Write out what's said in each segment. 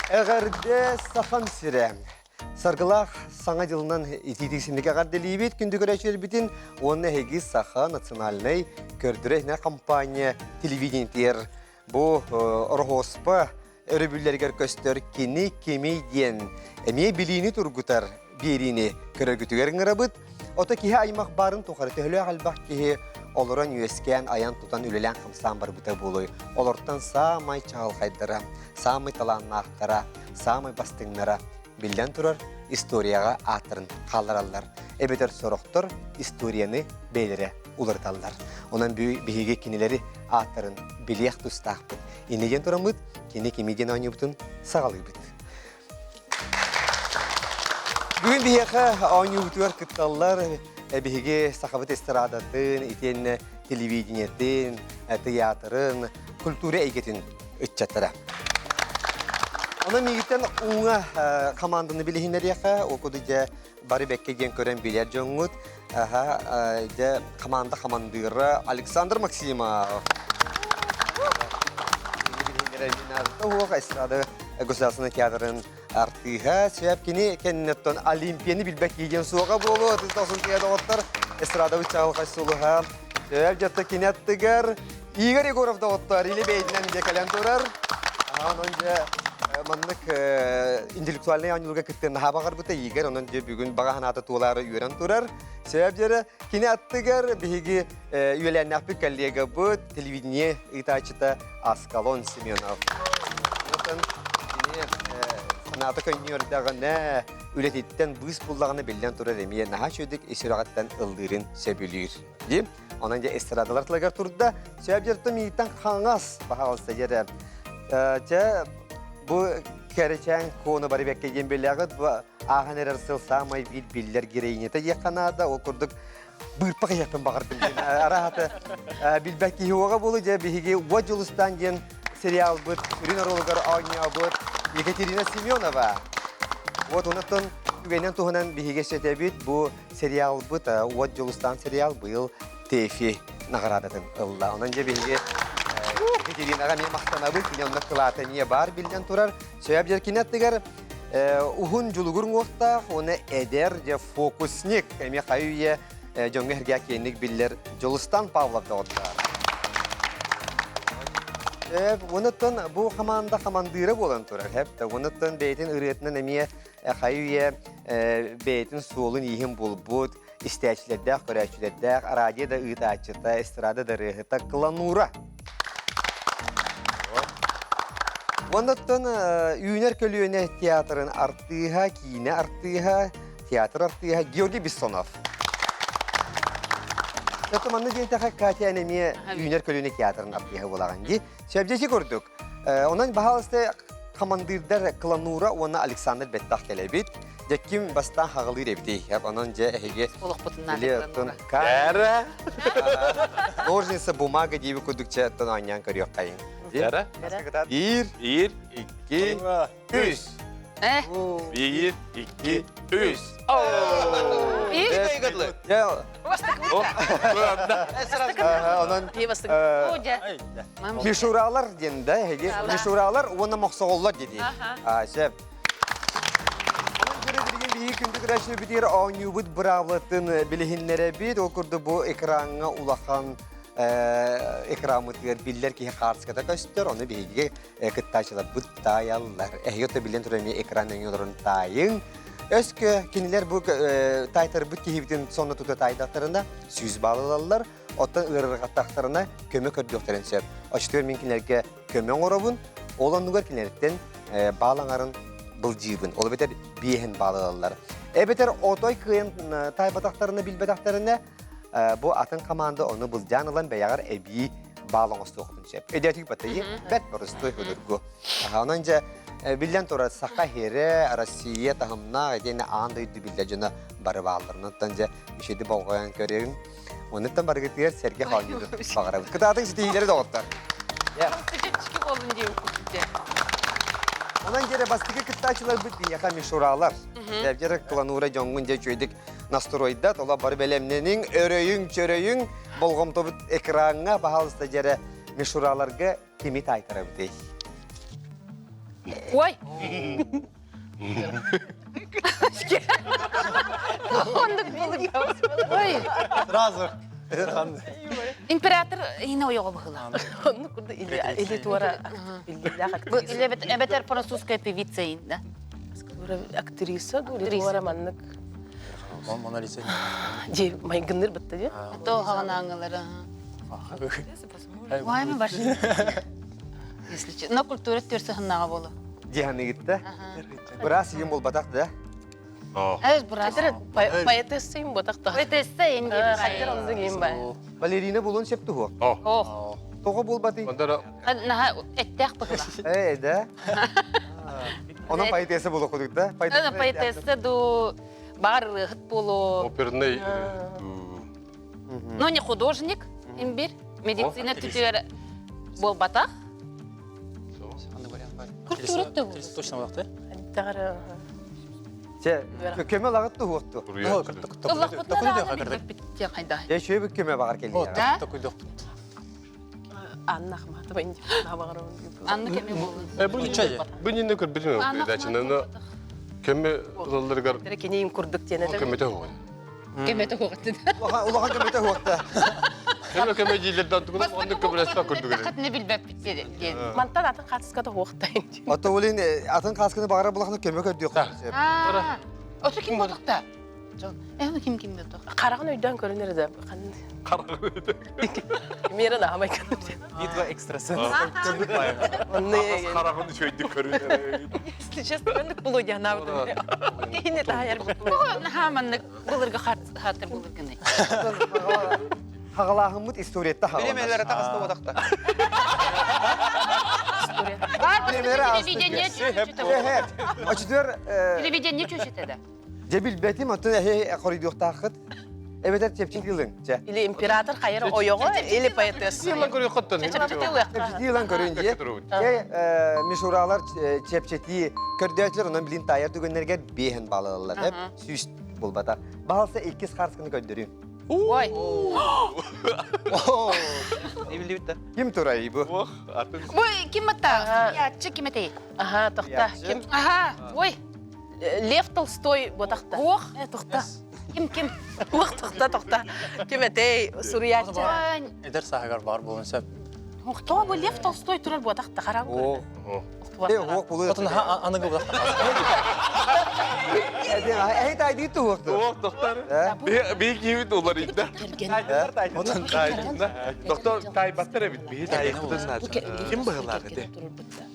Эҕэрдэ Сахам сирэ! Саргылаах Саҥа дьылынан итиитик синник эҕэрдэлиибит күндү көрөөччүлэрбитин уонна эһиги Саха национальнай көрдөрөр компания телевидениетигэр бу Ороһуоспа өрөбүллэригэр көстөр кини кимий диэн эмиэ билиини тургутар биэриини көрөргүтүгэр ыҥырабыт. Ото киһи аймах баарын тухары төһөлөөх элбэх киһи олорон үөскээн, айан-тутан, үлэлээн-хамсаан барбыта буолуой. Олортон саамай чаҕылхайдара, саамай талааннаахтара, саамай бастыҥнара биллэн турар историяҕа ааттарын хааллараллар. Эбэтэр сорохтор историяны бэйэлэрэ уларыталлар. Онон биһиги кинилэри ааттарын билиэх тустаахпыт. Инньэ диэн тураммыт, кини кими диэн оонньуубутун саҕалыыбыт. Бүгүн биһиэхэ оонньуубутугар кытталлар биһиги сахабыт эстрадатын, итиэннэ телевидениетин, тыйаатырын, культура эйгэтин ыччаттара. Онон миигиттэн уҥа хамаанданы билиһиннэриэхэ, ол курдук дьэ бары бэккэ диэн көрөн билэр дьоҥҥут. Аха, дьэ хамаанда хамандыыра Александр Максимов. Уох эстрада государственный театрын артыыһа сөп кини кэнниттэн Олимпияны билбэт киһи диэн суоҕа буолуо тыс тохсун доҕоттор эстрадабыт чаҕылхай сулуһа сөп дьатта кини аттыгар Игорь Егоров доҕоттор или бэйэтинэн дьэ кэлэн турар онон дьэ маннык интеллектуальнай оонньууларга кыттыан наһаа баҕарбыта Игорь онон дьэ бүгүн баҕа санаата туолаары үөрэн турар сөп дьэрэ кини аттыгар биһиги үөлээннээхпит коллегабыт телевидение ыытааччыта Аскалон Семенов. Онтон кини санаата көнньүөрдэҕинэ, үлэтиттэн быыс буллаҕына биллэн турар эмиэ наһаа үчүгэйдик ис сүрэҕиттэн ыллыырын сөбүлүүр. Дии. Онон дьэ эстрадалар тылыгар турда. Сөбдьертө миитэн хаҥас баһаалыста дьэрэ. Чэ бу кэрэчээн куону бары бэккэ диэн билэҕит бу ааһан эрэр сыл саамай биир биллэр героинята диэххэ наада. Ол курдук быырпах иһиэхпин баҕардым диэн араһата билбэт киһи уоҕа буолу дьэ биһиги Уот Дьулустаан диэн сериалбыт сүрүн оруолугар оонньообут Екатерина Семенова. Вот онтон түгэнэн туһунан биһиги сөтэбит бу сериалбыт Уот Дьулустаан сериал быйыл ТЭФИ наҕараадатын ылла. Онон дьэ биһиги Екатеринаҕа эмиэ махтанабыт. Кини онно кылаата эмиэ баар биллэн турар. Сөп дьэркини аттыгар уһун дьулугур уҥуохтаах уонна эдэр дьэ фокусник эмиэ хайы үйэ дьоҥҥо эргэ киэҥник биллэр Дьулустан Павлов доҕоттоор. Онуттан бу хамаанда хамандыыра буолан турар. Онуттан бэйэтин ырыатынан эмиэ хайы үйэ бэйэтин суолун-ииһин булбут, истээччилэрдээх, көрөөччүлэрдээх, радио да ыытааччыта, эстрада да ырыаһыта Кланура. Оннуттан үүнэр көлүөнэ театрын артыыһа, киинэ артыыһа, театр артыыһа Георгий Бессонов. Это манна диэтэхэ Катя эмиэ үүнэр көлүөнэ театрын артыыһа буолаҕын дии. Сөбдьэси курдук. Онон баһаалыста хамандыырдар Кланура уонна Александр Беттах кэлэбит. Дьэ ким бастаан хаҕылыыр эбитий? Онон дьэ эһиги Олохпутун Кара. Ножницы, бумага диэби курдук чэ оттон оонньоон көрүөххэйиҥ. Кара. Биир, Биир, икки, үс. Э? Биир, икки, үс. Дьэ, онон Мишуралар диэн да, эһиги мишуралар уонна мохсоҕоллор диэти. Сөп. Онон биһиги күндү көрөөччүлэрбитигэр оонньуубут быраабылатын билиһиннэрэбит. Ол курдук бу экраҥҥа улахан экраммытыгар биллэр киһи хаартыската көстөр. Ону биһиги кыттааччыларбыт таайаллар. Эһиги оттон биллэн турар эмиэ экран өҥө олорон таайыҥ. Өскө кинилэр бу таайтарбыт киһибитин сонно тута таайдахтарына 100 балл ылаллар. Оттон ыарырҕаттахтарына көмө көрдүөхтэрин сөп. Оччотугар мин кинилэргэ көмө оҥоробун, ол оннугар кинилэртэн баал аҥарын былдьыыбын. Ол эбэтэр биэһин баал ылаллар. Эбэтэр отой кыайан таайбатахтарына, билбэтэхтэринэ, бу атын команда ону былдьаан ылан бэйэҕэр эбии баал оҥостуоххутун сөп. Өйдөөтүк батайы бэрт боростуой судургу. Онон дьэ биллэн турар Саха сирэ, Россия таһымнаах итиэннэ аан дойду биллэр дьоно бары бааллар. Онтон дьэ үчүгэйдик болҕойон көрүҥ. Онуттан барыгытыгар сэргэх оонньууру баҕарабыт. Кытаатыҥ ситиһиилэри доҕоттор. Чэпчэки буоллун диэн курдук. Онон дьэрэ бастакы кыттааччыларбыт биһиэхэ мишуралар. Дьэрэ кланура дьоҥҥун дьэ үчүгэйдик настройда, тола бары бэлэмнэниҥ, өрөйүҥ, чөрөйүҥ, болҕомтобут экраҥҥа, баһаалыста дьэрэ мишураларга кими таайтарабытый? Ой! Оннук Ой! Сразу. Император иһинэ ойоҕо быһыылаах. Оннук курдук или туора биллиилээх актриса. Эбэтэр французская певица да? Актриса ду или туора маннык. Мона Лиза. Ди майгынныр бытта ди. То хаҕанааңылары. Ой, мы башли. Если честно, но культура төрсөһүннаҕа болу. Диһаныгытта. Быраас ийем буолбатах да. Эс быраас. Поэтесса им ботах та. Поэтесса им Хаттер оннук им ба. Балерина булун сеп туһуох. Ох. Тоҕо буолбатый? Наха эттээх быһыла. Э, да. Онон поэтесса буолуох да? Поэтесса ду бар ырыаһыт буолуо. Оперный. Но не художник, имбир. Медицина түтүгэр буолбатах. Культура Точно буолахты. Чэ, көмө лагыт туһуохту. Дьэ, үчүгэй көмө баҕар кэллиэ. Анна Ахматова Анна кеми Бу нинне көрбүтүм передачаны көмө ылалларыгар Кини курдук диэн көмөтө хуган. Көмөтө хугаттын. Улахан көмөтө хугатта. Көмө көмө дииллерден тугунан оннук көмөлөспө курдук. Хатны билбэппит диэн. Мантан атын хаатыската хуохтайын. Ото олин атын каасканы баҕара булахны көмө көрдүөх. Ото ким бодукта? Эми ким ким бодук? Хараҕын өйдөөн көрүнэр да. Хараҕын өйдөөн. Мера да хамай көрүнэр. Битва экстрасенс. Хараҕын үчүгэйдик көрүнэр. Если честно, маннык булу дианабытым. Кихини таайар Наһаа маннык былыргы хаттыр былыргыны. Хагалааһыммыт историятта хагаланар. Биремелere таҕыста бодақта. Телевидение Очутугар Телевидение чөчөтө да. Дьэ билбэтим, оттон эһи хоруйдуохтааххыт. Эбэтэр чэпчэки ылыҥ, чэ. Или император хайар ойоҕо, или поэтесса. Ылан көрүн хоттон. Чэпчэтии ылан көрүн дьиэ. Дьэ, мишуралар чэпчэтии көрдөөчүлэр онон билин таайар түгэннэригэр биэһин баалалалар. Эп сүүс булбата. Баалса иккис хаарсканы көрдөрүм. Ой. Не билбит да. Ким турай бу? Бу ким атта? Ячы ким этей? Ага, тохта. Ким? Ага, ой. Лев Толстой ботахта. Ох. Тохта. Ким ким? Ох, тохта, тохта. Ким этей? Суруйааччы. Эдэр сааһыгар баар буолун сөп. То бу Лев Толстой турар ботахта харам. О. Э, ох булу. Отун аныгы ботахта. Эһи тайдыы туһуохту. Ох, доктор. Би киһи улар идда. Отун Доктор тайбаттар эбит. Би тайбаттар. Ким быһылаах эти?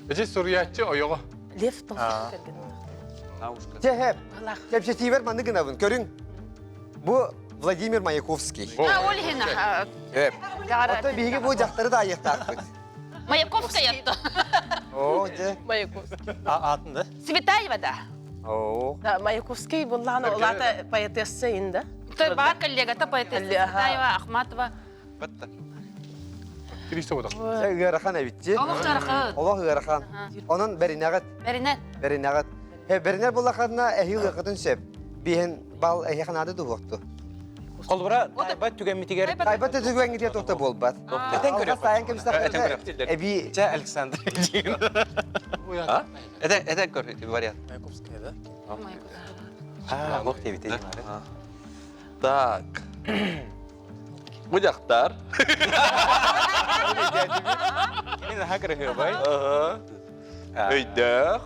Эти суруйааччы ойоҕо. Лев Толстой кэргэн. Чэ, хэп. Чэпчэтиибэр маннык гынабын. Көрүҥ. Бу Владимир Маяковский. А, Ольгина. Эп. Ото биһиги бу дьахтары да айыахтаахпыт. Маяковская то. О, дьэ. Маяковский. Атын да? Цветаева да. О. Да, Маяковский буллаана улаата поэтесса инда. Той бар коллегата поэтесса Цветаева, Ахматова. Батта. Кирисе бодох. Чэ, ыарахан эбитчи. Олох ыарахан. Олох ыарахан. Онон бэринэҕит. Бэринэ. Бэринэҕит. Э, бэринэр буллаххына эһиил ыахытын сөп. Биһин бал эһиэхэ наада туһуохту. Холбура тайбат түгэммитигэр Тайбат түгэҥҥитигэр туохта буолбат. Этэн көрүөх. Сайын Этэн кэмстэххинэ көрүөх. эбии Чэ, Александр. А? Это это көр вариант. Маяковская, да? А, лох тебе ты. Так. Бу дьахтар. Кини наһаа кырыһыабай. Өйдөөх.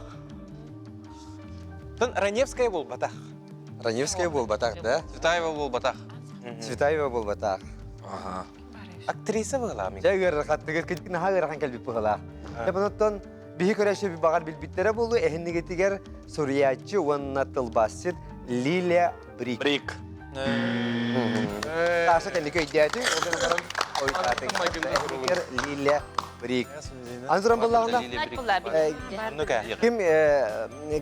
Тон Раневская буолбатах. Раневская буолбатах, да? Цветаева буолбатах. Цветаева буолбатах. Актриса буолаа Дьэ ыарахаттыгар кырдьык наһаа ыарахан кэлбит быһыылаах. Дьэ онтон биһи көрөөччү баҕар билбиттэрэ буолуо эһиннигитигэр суруйааччы уонна тылбаасчыт Лилия Брик. Брик. Саша кэнники өйдөөтүҥ, ол гынан баран ойутаатыҥ. Лилия Брик. Аны туран буллаҕына,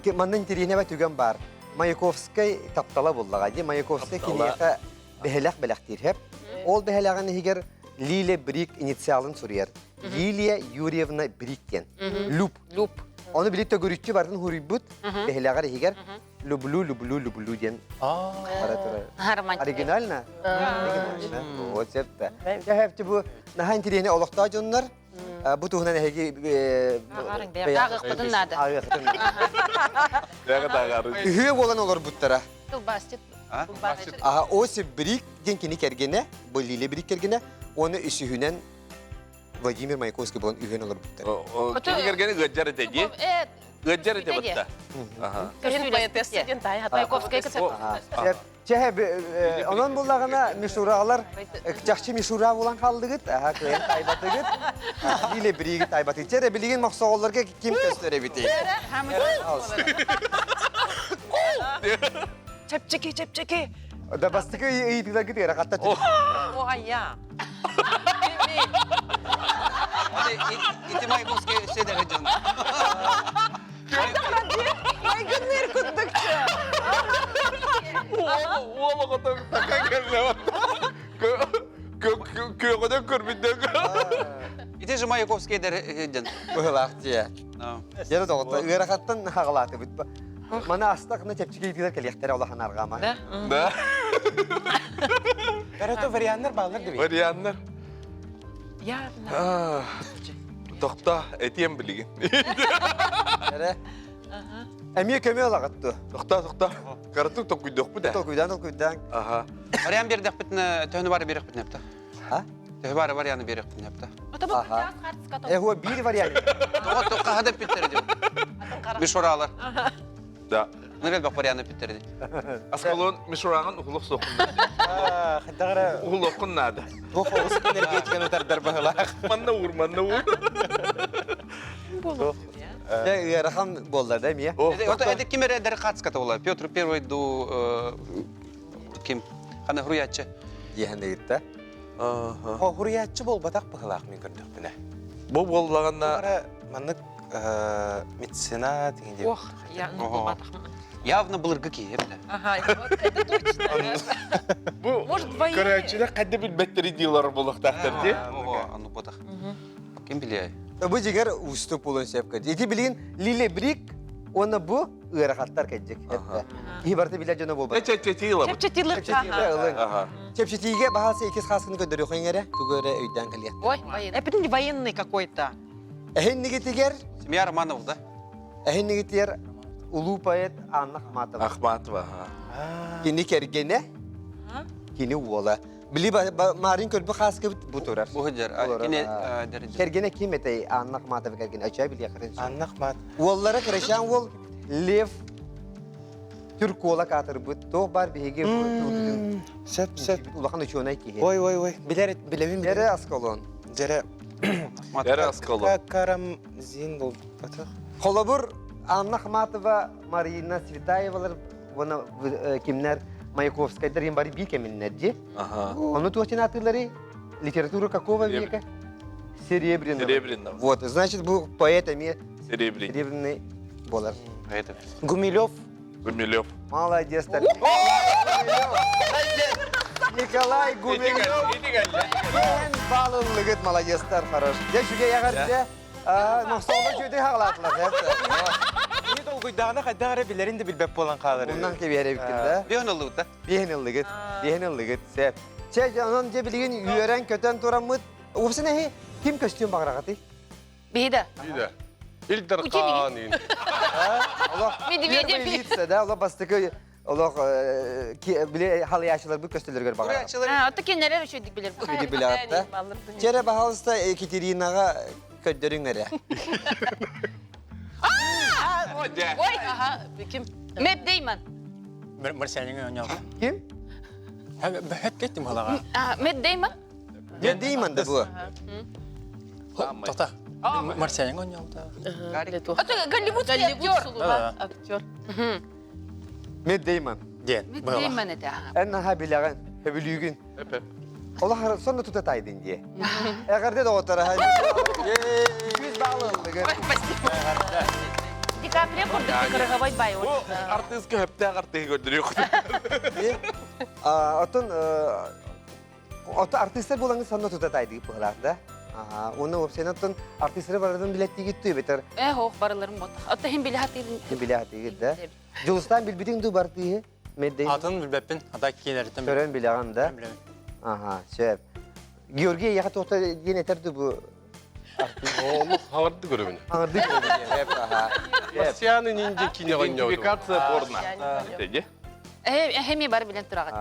ким манна интэриэһинэй түгэн баар. Маяковскай таптала буллаҕа дии. Маяковскай киниэхэ бэһэлэх бэлэхтиир хэп. Ол бэһэлэҕин иһигэр Лилия Брик инициалын суруйар. Лилия Юрьевна Брик диэн. Люб. Люб. Ону били төгүрүччү барын хуруйбут бэһэлэҕэр иһигэр люблю, люблю, люблю диэн бара турар. Оригинально? Оригинально. Вот это. Я хэпти бу наһаа интэриэһинэй олохтоох дьоннор. Бу туһунан эһиги Ааҕыахпытын наада. Ааҕыахпытын наада. Үһүө буолан олорбуттара. Тылбаасчыт. Аха, Осип Брик диэн кини кэргэнэ, бу Лилия Брик кэргэнэ, уонна үсүһүнэн Владимир Маяковский буолан үһүөн олорбуттар. Кини кэргэни ыаддьар этэ дии. Ыаддьар этэ бытта. Кэлин поэтесса диэн таай Маяковскай кытта. Чэһэ, онон буллаҕына мишуралар чахчы мишура булан хаалдыгыт, аха кыайан тайбатыгыт, или бириги тайбатыгыт. Чэ, билигин мохсоҕоллорго ким көстөр эбитий? Чэпчэки, чэпчэки. Да бастакы ыйытыыларгыт ыарахатта. О, айя. Ити Маяковский седеге дьон. Майгынныр курдукча. Уол оҕото така кэллэ. Күөҕүнэн көрбүттэн. Ити же Маяковский дьон. Быһылаах дьиэ. Дьэ доҕотто ыарахаттан хаҕалаатыбыт. Маны астакна чэпчэки ыйтыылар кэлиэхтэрэ улахан арҕама. Да. Да. Эрото варианнар бааллар дебит. Варианнар. Явно. Тохто, этиэм билигин. Эрэ. Эмиэ көмө алаҕыт дуо? Тохто, тохто. Каратык толкуйдуохпут ээ. Толкуйдаан, толкуйдаан. Аха. Вариант биэрдэхпитинэ төһөнү бары биэрэхпитинэ эптэ. А? Төһө бары варианы биэрэхпитинэ эптэ. Аха. Эһуо биир вариант. Тоҕо тоққаһа да эппиттэр дим. Мишуралар. Да. Нырел бак варианы эппиттэр ди. Аскалон мишураҕын уһулух суоххун. Хайдагара Уһулуоххун наада. Туох оҕус энергетиканы тардар баһылаах. Манна уур, манна уур. Дьэ ыарахан буолла да эмиэ. Это ким эрэ эдэр хацката була. Петр Первый ду ким? Хана хуруяччы. Диэһэн ыйытта. Хуруяччы буолбатах быһылаах мин көрдөхпүнэ. Бу буоллаҕына маннык меценат деген Ох, я буолбатах. Явно былыргы киһи эбитэ. Ага, вот это точно. Бу Может, военный? көрөөччүлэр хайда билбэттэри диилэр буолуохтаахтар дии. Ого, аны ботах. Ким билиэй? Бу дьигэр уустук буолуон сөп кэ. Ити билигин Лиле Брик уонна бу ыарахаттар кэддик. Киһи барыта билэр дьоно буолбат. Чэпчэтии ылабыт. Чэпчэтиилэр. Ылыҥ. Чэпчэтиигэ баһаалса иккис хааскыны көрдөрүөххүн эрэ, тугу эрэ өйдөөн кэлиэх. Ой, военный. Это военный какой-то. Эһиннигитигэр Семья Романов, да? Эһиннигитигэр улуу поэт Анна Ахматова. Ахматова. Кини кэргэнэ, кини уола. Били Марин көрбү хааскыбыт бу турар. Бу сылдьар. Кини Кэргэнэ ким этэй Анна Ахматова кэргэнэ? Өчөө билиэххитин. Анна Ахмат. Уоллара кырачаан уол Лев Түркуола каатырбыт. Туох бар биһиги Сөп, сөп. Улахан учуонай киһи. Ой, ой, ой. Билэр, билэбин. Дьэрэ Аскалон. Дьэрэ. Дьэрэ Аскалон. Карамзин болбатах. Холобур, Анна Ахматова, Марина Цветаевалар, уонна кимнэр Маяковскайдар им бары бии кэминнэр дии. Ону туох атыылары литература какого века? Серебряного. Серебряного. Вот, значит, бу поэт эмиэ Серебряный. серебряный болар. Поэт. Гумилев. Гумилев. Молодец, Николай Гумилев. Эн балыллыгыт молодецтар хорош. Дьэ үчүгэй эҕэрдэ. Мохсоҕо үчүгэй хаалаатылар. Кини долгуйдаҕына хайдах эрэ билэрин да билбэт буолан хаалар. Оннан кэбиһэр эбиккин да. Биһин ыллыбыт да. Биһин ыллыгыт. Биһин ыллыгыт. Сөп. Чэ, онон дьэ билигин үөрэн-көтөн тураммыт. Уопсайынан эһи ким көстүүм баҕараҕытый? Биһи да. Биһи Ил Дархан. Олох Медведев. лица, да, олох бастакы олох били халыйаачыларбыт көстөлөргөр баҕарабыт. Ото кинилэр үчүгдүк билэр. Үчүгдүк билэҕит да. Чэрэ, баһаалыста Екатеринаҕа көрдөрүҥ эрэ. Ой, ким? Мэтт Деймон. Марсианин оонньообут. Ким? Бөһөт кеттим халаҕа. Мэтт Деймон? Мэтт Деймон да бу. Тота. Марсианин оонньообута. Это голливудский актер. Актер. Мэтт Деймон. Диэн. Мэтт Деймон это. Эн наһаа билэҕин, сөбүлүүгүн. Олох сонно тута тайдын дии. Эҕэрдэ доҕоттор. Жүз балл ыллыгын. Ди Каприо курдук кырыгабай бай. Бу артыыска хөптөөх артыыһы көрдөрүөх. Оттон Ото артыыстар буолаҥҥыт сонно тута тайдыгыт быһылаах да? Аха, уонна уопсайынан оттон артыыстары барытын билэттиигит дуу эбэтэр Э, ох, барыларым бот. Ото хин биле хатыыбын. хин билэ хатыыгыт да? Дьулустаан билбитиҥ дуу бартыыһы? Меддей. Атын билбэппин, ата киинэриттэн Көрөн билэҕин да? билэбин. Аха, сөп. Георгий, эйиэхэ туохта диэн этэр дуу бу? Олох хаҥарды көрөбүн. Хаҥарды көрөбүн. Марсианы ниндья кине оонньообутум. Идентификация порно. Теге. Эһэми бары билэн тураҕын.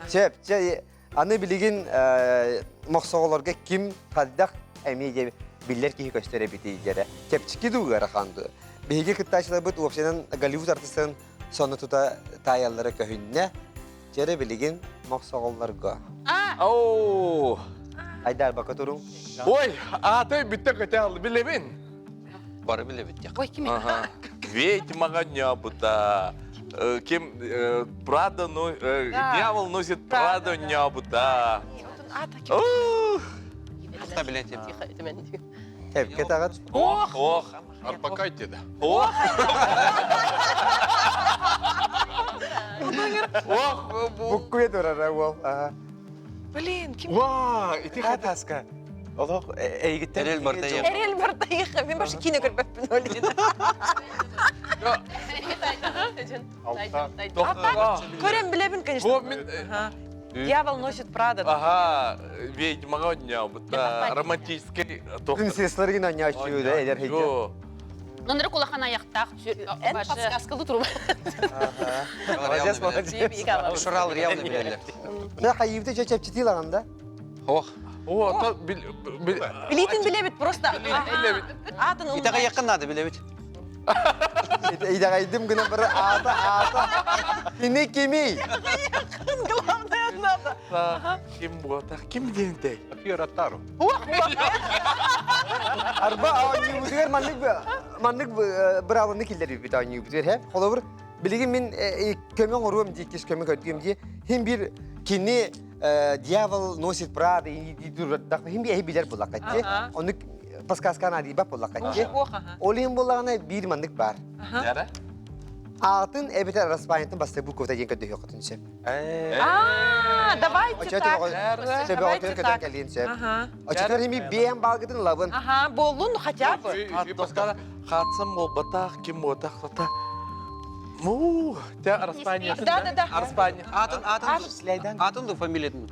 Сөп, чэ, аны билигин мохсоҕолорго ким хайдах эмиэ диэ биллэр киһи көстөр эбитий диэрэ. Чэпчэки дуу ыарахан дуу. Биһиги кыттааччыларбыт уопсайынан Голливуд артыыстарын сонно тута таайаллара көһүннэ. Дьэрэ билигин мохсоҕоллорго. Оо! Айдарбакка туруҥ. Ой, аата бүттэ көтө алды билебин. Бары билебит Ой, ким Ведьмаға нябыта. Ким Прада, ну, дьявол носит Прада нябыта. Туста билетим. Тепке тағат. Ох, ох. Арбакай деді. Ох! Ох! Буккуя турара уол. Блин, ким? Ва, ити Таска. Олох эйгиттен Эрэл Бартаев. Эрэл Бартаев. Мен башы кино көрбөппүн олин. Көрем билебин, конечно. Дьявол носит Прада. Ага, ведьмаға ойнабыта. Романтический Принцессалар гына оонньооччу да эдэр хейдер. Нонры кулахан аяқтақ. Эн подсказкалы туруп. Молодец, молодец. Шурал реально билелер. Да хайыбыты чэ чэпчити лаганда. Ох. О, та бил Билитин билебит просто. Атын Итаға якын надо билебит. Идэҕэйдим гына бары аата аата. Кини кимий? Главное надо. Ким буотах, ким диэнтэй? Фиораттару. Арба оонньуубутугар маннык маннык быраабыланы киллэрбиппит оонньуубутугар һэ. Холобур, билигин мин көмө оҥоруом дии, иккис көмө көрдүм дии. Хин бир кини дьявол носит Прада хин би эһи билэр буллаккаччы. Ону подсказканы арыйбат буллаккаччы. Ол иһин буоллаҕына биир маннык баар. Аатын эбэтэр араспаанньатын бастакы буковата диэн көрдөһүөххүтүн сөп. А, давайте так. Давайте так. кэлиэн сөп. Оччотугар ими биэм баалгытын ылабын. Ага, буоллун хотя бы. Хаатсам буолбатах, ким буотах сата. Му, те Араспания. Да, да, да. Араспания. Атын, атын, атын ду фамилиятын.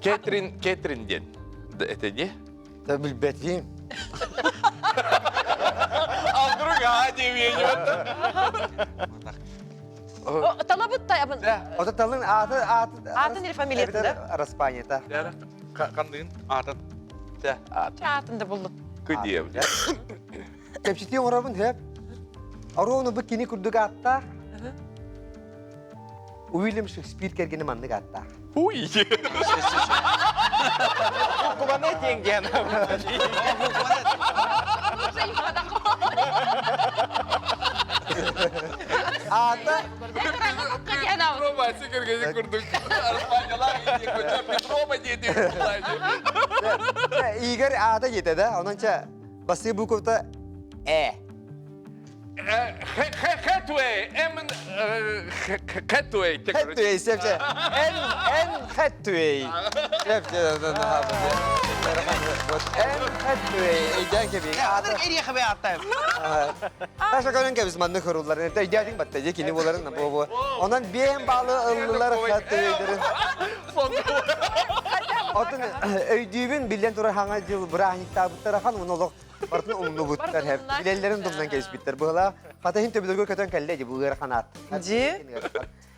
Кэтрин, Кэтрин диэн. Это не? Да билбэтим. А вдруг а диэбиэн. Талабыт та Ото талын аты аты Атын или фамилиятын да? Араспанията. Қандығын? Атын. Атын. Атын да булду. Күдиев. Кэпсэтии оҥоробун сөп. Оруону бу кини курдук ааттаах. Уильям Шекспир кэргэнэ маннык ааттаах. Уй! Кубаны тиэнген. Аата Петрова кэргэнэ курдук. Арыспанньалаах Петрова диэти. Игорь аата диэтэ да, онон чэ бастыы буковта Э. Хэтуэй, М Хэтуэй. Хэтуэй, сөп сөп. Н Н Хэтуэй. Сөп сөп. Н Хэтуэй. Өйдөөн кэбиһиҥ. Аата эриэхэ ааттайым. Таша көрөн кэбис маннык хоруллар. Өйдөөтүҥ батта дьэ кини буоларын бу бу. Онон биэһин баалы ыллылар Хэтуэйдэрин. Отун өйдүүбүн биллэн турар хаҥа дьыл бырааһынньыктаабыттар ахан уну олох Бартын умнубуттар хэп. Билэллэрин тумнан кэбиспиттэр. Быһылаах хата иһин төбөлөргө көтөн кэллэ дии бу ыарахан аат. Дьи.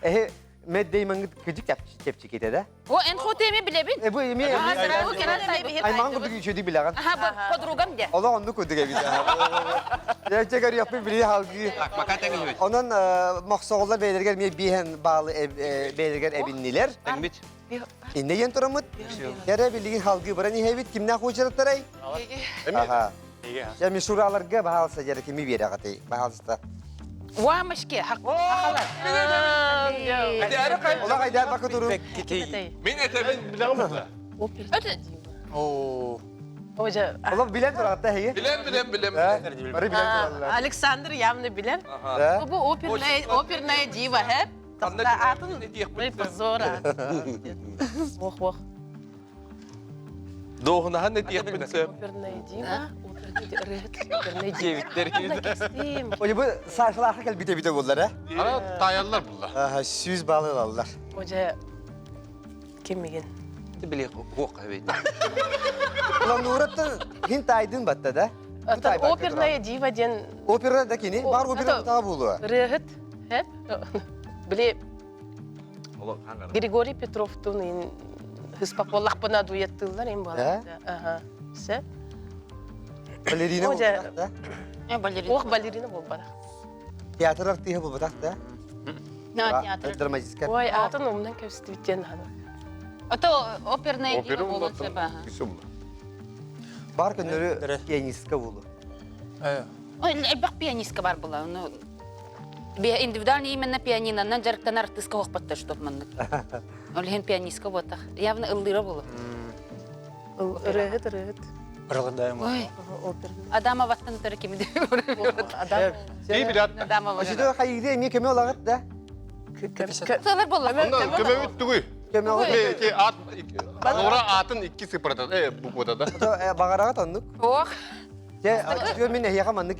Эһи Мэтт Деймоҥҥыт кыдьык чэпчэкитэ да? О, эн хоту эми билэбин. Э, бу эми аймаҕын курдук үчүгэй билэҕин. Аха, подругам де. Олох оннук курдук эбит. Дьэ көрүөхпүт били халгыы. Пока тэҥиһүбүт. Онон мохсоҕоллор бэйэлэригэр эмиэ биэһэн баалы бэйэлэригэр эбиннилэр. Тэҥмит. Инне диэн тураммыт. Кэрэ билигин халгыы баран иһэбит. Кимнээх уочараттарай? Аха. Дьэ, мишураларга баһаалыста дьэ кими биэрэҕитий? Баһаалыста. Уамышки, хахалар. Олох айдаар бакы туру. Мин этэбин билэҕим да. Оо. Олох билэн тураҕытта эһиги? Билем, билем, билем. Бары билэн тураллар. Александр явно билэр. Бу оперная, оперная дива, хэ? Атын позора. Ох, ох. Дуоһунаһан этиэхпин сөп. Оперная дива, оперная дива. Ой, бу Сашалаахы кэлбитэ бите буллар, э? Ара таайаллар булла. Аха, сүүс баалы ылаллар. Оже киммигин? Били хуох эбит. Ланураттан хин тайдын батта да? Оперная дива диэн Опера да кини бар опера таа булуа. Ырыаһыт, хэп? Били Григорий Петровтун ин хыспак буоллахпына дуэттыыллар ин буолар. Аха. Се. Балерина буолбатах да? Ох, балерина буолбатах. Театр артыыһа буолбатах да? Театр. Драматическая. Ой, атын умнан кэбистибит диэн хана. Ото оперная дива буолан сөп аха. Бар көннөрү пианистка буолу. Элбэх пианистка бар була. Ну, индивидуально именно пианинонан дьарыктанар артыска оһохпоттор что маннык. Ол иһин пианистка буотах. Явно ыллыыра буолу. Ырыаһыт, ырыаһыт. Ой, Адамоваттан өтөрө кими Адам. Адамова. Ожидо хайыгы эмиэ көмө олагыт да? Сылар болла. Көмөбүт тугуй? Көмө олагыт. Ат Нора атын икки сыпырата, э буквата да. Багараҕа оннук. Ох. Те мин эһиэхэ маннык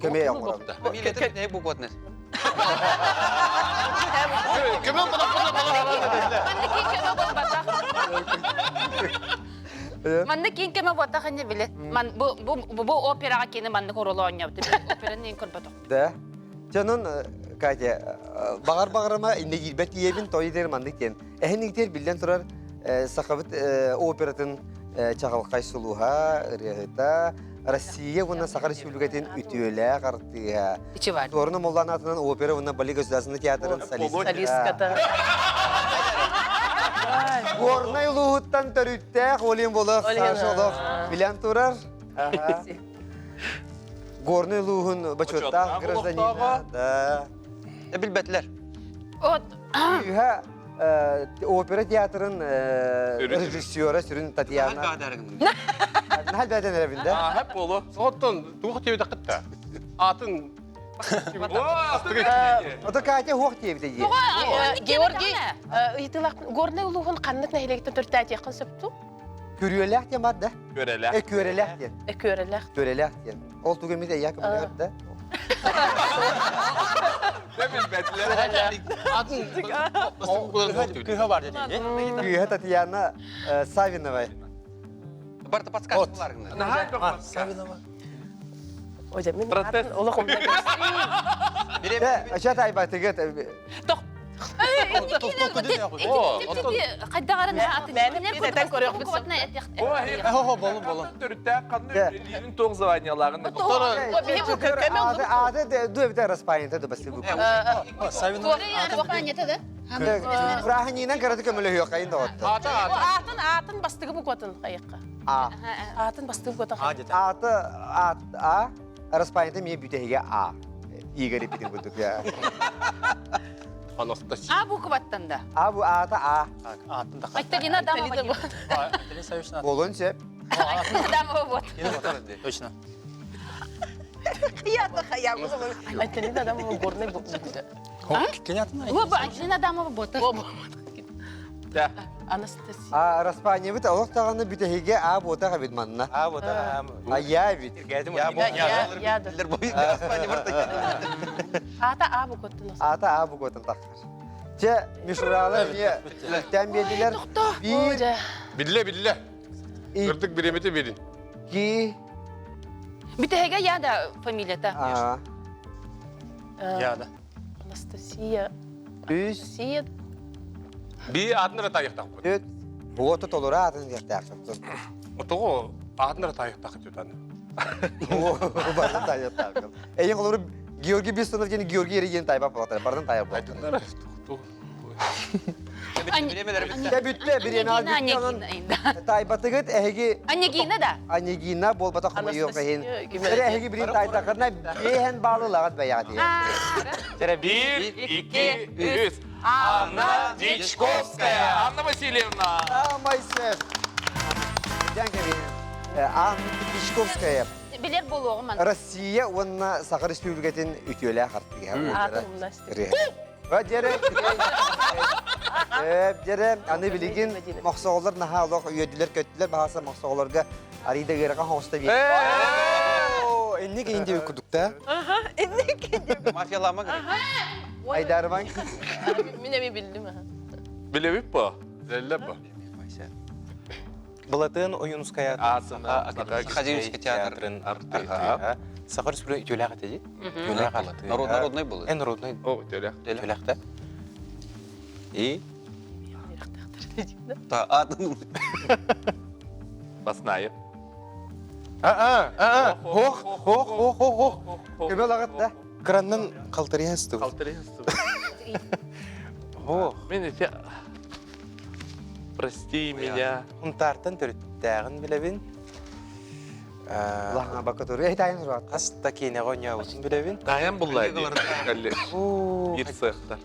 көмө оҥором. Фамилия букватнес. Көмө Манна киин кеме буотах инне биле. Ман бу бу бу операға кини маннык оролу оонньообут. Операны ин көрбөтөх. Да. Дьонун Катя бағар бағарыма инне киирбэт тиийэбин той дер маннык диэн. Эһин иитер биллэн турар сахабыт оператын чаҕылхай сулуһа, ырыаһыта, Россия уонна Саха Республикатын үтүөлээх артыыһа. Туорна Моллан аатынан опера уонна балет государственный театрын солистката. Горнай улууһуттан төрүттээх Олин Болох, Саша Олох билэн турар. Горнай улууһун бочуоттаах гражданина. Да. Билбэтилэр. От. Үһэ опера театрын режиссера сүрүн Татьяна. Нахал бәден эребин да. Хеп болу. Оттон туох диэбит кытта. Атын Ото Катя хуох диэбит дии. Георгий ыйытылах Горнай улууһун ханнык нэһилиэгиттэн төртээтиэххин сөптүү? Күрүөлээх диэн бар да. Күөрэлээх. Э күөрэлээх диэн. Э күөрэлээх. Күөрэлээх диэн. Ол тугу эмит эйяк билэр да. Кыһа бар деді. Кыһа Татьяна Савинова. Барта подсказкалар. Савинова. Ожа мен олох Ачат айбатыгыт. Тох. Төрүттээх тоқ званияларын. Аты дуэбите распайынта да басты бу. Раханинан караты көмөлөһүө кайын да отто. Атын атын бастыгы букватын хайыкка. А. Атын бастыгы букватын. Аты а распайынта ми бүтеһиге А. Игорь питин курдук я. Анастасия. А букваттан да. А бу ата А. Атын да. Айталина Адамова. Айталина Савишна. Болон сеп. Айталина Адамова вот. Точно. Айталина Адамова горный буквы. Оба, Айталина Адамова вот. Да. Анастасия. А распанебит олох даҕаны бүтэһигэ А буотах эбит манна. А буотах. А я ведь. Я Я да. Ата А букваттан. Ата А букваттан тахсар. Чэ, мишуралар эмиэ үктээн биэрдилэр. Биир, Билле, билле. Ырдык бириэмэтэ берин. ки, Бүтэһигэ я да фамилията. а, Я да. Анастасия. үс, Анастасия. Би атын тайыктак. төрт. Буота толура атын диэхтээхпин. Отого атын тайыктак түтан. Барын тайыктаахпын. Эйин холору Георгий Бессонов диэн Георгий Ереген тайба буолтар. Барын тайып буолтар. Дэ бүттэ бириэмэ бүттэ онон тайбатыгыт эһиги Анегина да. Анегина буолбатах хомойуох иһин. Эрэ эһиги бирин тайтахарна биэһэн баалылаҕат бэйэҕэ диэн. Бир, икки, үс. Анна Дичковская. Анна Васильевна. Самай сөп. Дьан кэбиһин. Анна Дичковская. Билер буолуоҕум Россия уонна Саха Республикатын үтүөлээх артыыһа. Атын умнасты. Дьэрэ, дьэрэ, аны билигин мохсоҕолор наһаа олох үөрдүлэр-көттүлэр, баһааса мохсоҕолорго арыйда ыарахан хоҥосто биэр. Инник инди кудукта. Мафиялама Айдарбан. Мин эми билдим. Билебит ба? Зеллеп ба? Былатыан Ойуунускай Аатына Академическай театрын артыыһа. Саха Республика үтүөлээх этэ дии. Үтүөлээх артыыһа. Народ народный был. Э, народный. О, үтүөлээх. Үтүөлээх да. И? Та атын. Баснаев. А, а, а, хох, хох, хох, хох, хох. Көмө лагат да. Кыраннан қалтырыйа сытыбыт. Қалтырыйа сытыбыт. Хох. Мен ити Прости меня. Хунтаартан төрүттээҕин билэбин. Улахан бакатуру эй тайын сурат. Хас да киинэҕэ оонньообутун билэбин. Тайан буллай дии. Биир сыахтар.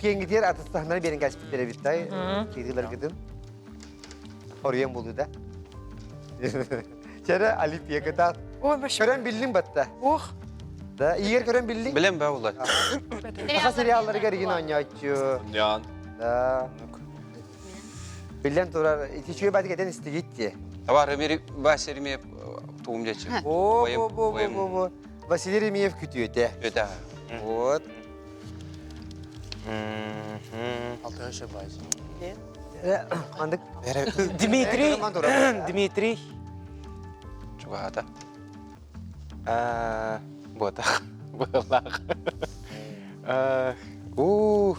Киэҥгитигэр атыстаһыннары биэрэн кээспиттэр эбит тай. Киирилэргитин. Хоруйан булуу да. Чэрэ Олимпия кытаат. Көрөн биллиҥ батта. Ох. Да, Игорь көрөн биллиҥ? Билем бә улар. Саха сериалларыгар игин оонньооччу. Нян. Да. Биллэн турар, ити үчүгэй баатык этэн истигит дии. Табар Ремери Вася Ремеев тугум дечи. О, бо, бо, бо, бо, бо. Василий Ремеев күтүөтэ. Өтә. Вот. Алтыһы баайсы. Андык. Дмитрий Дмитрий Чугаһата. Буотах. Буоллаах. У.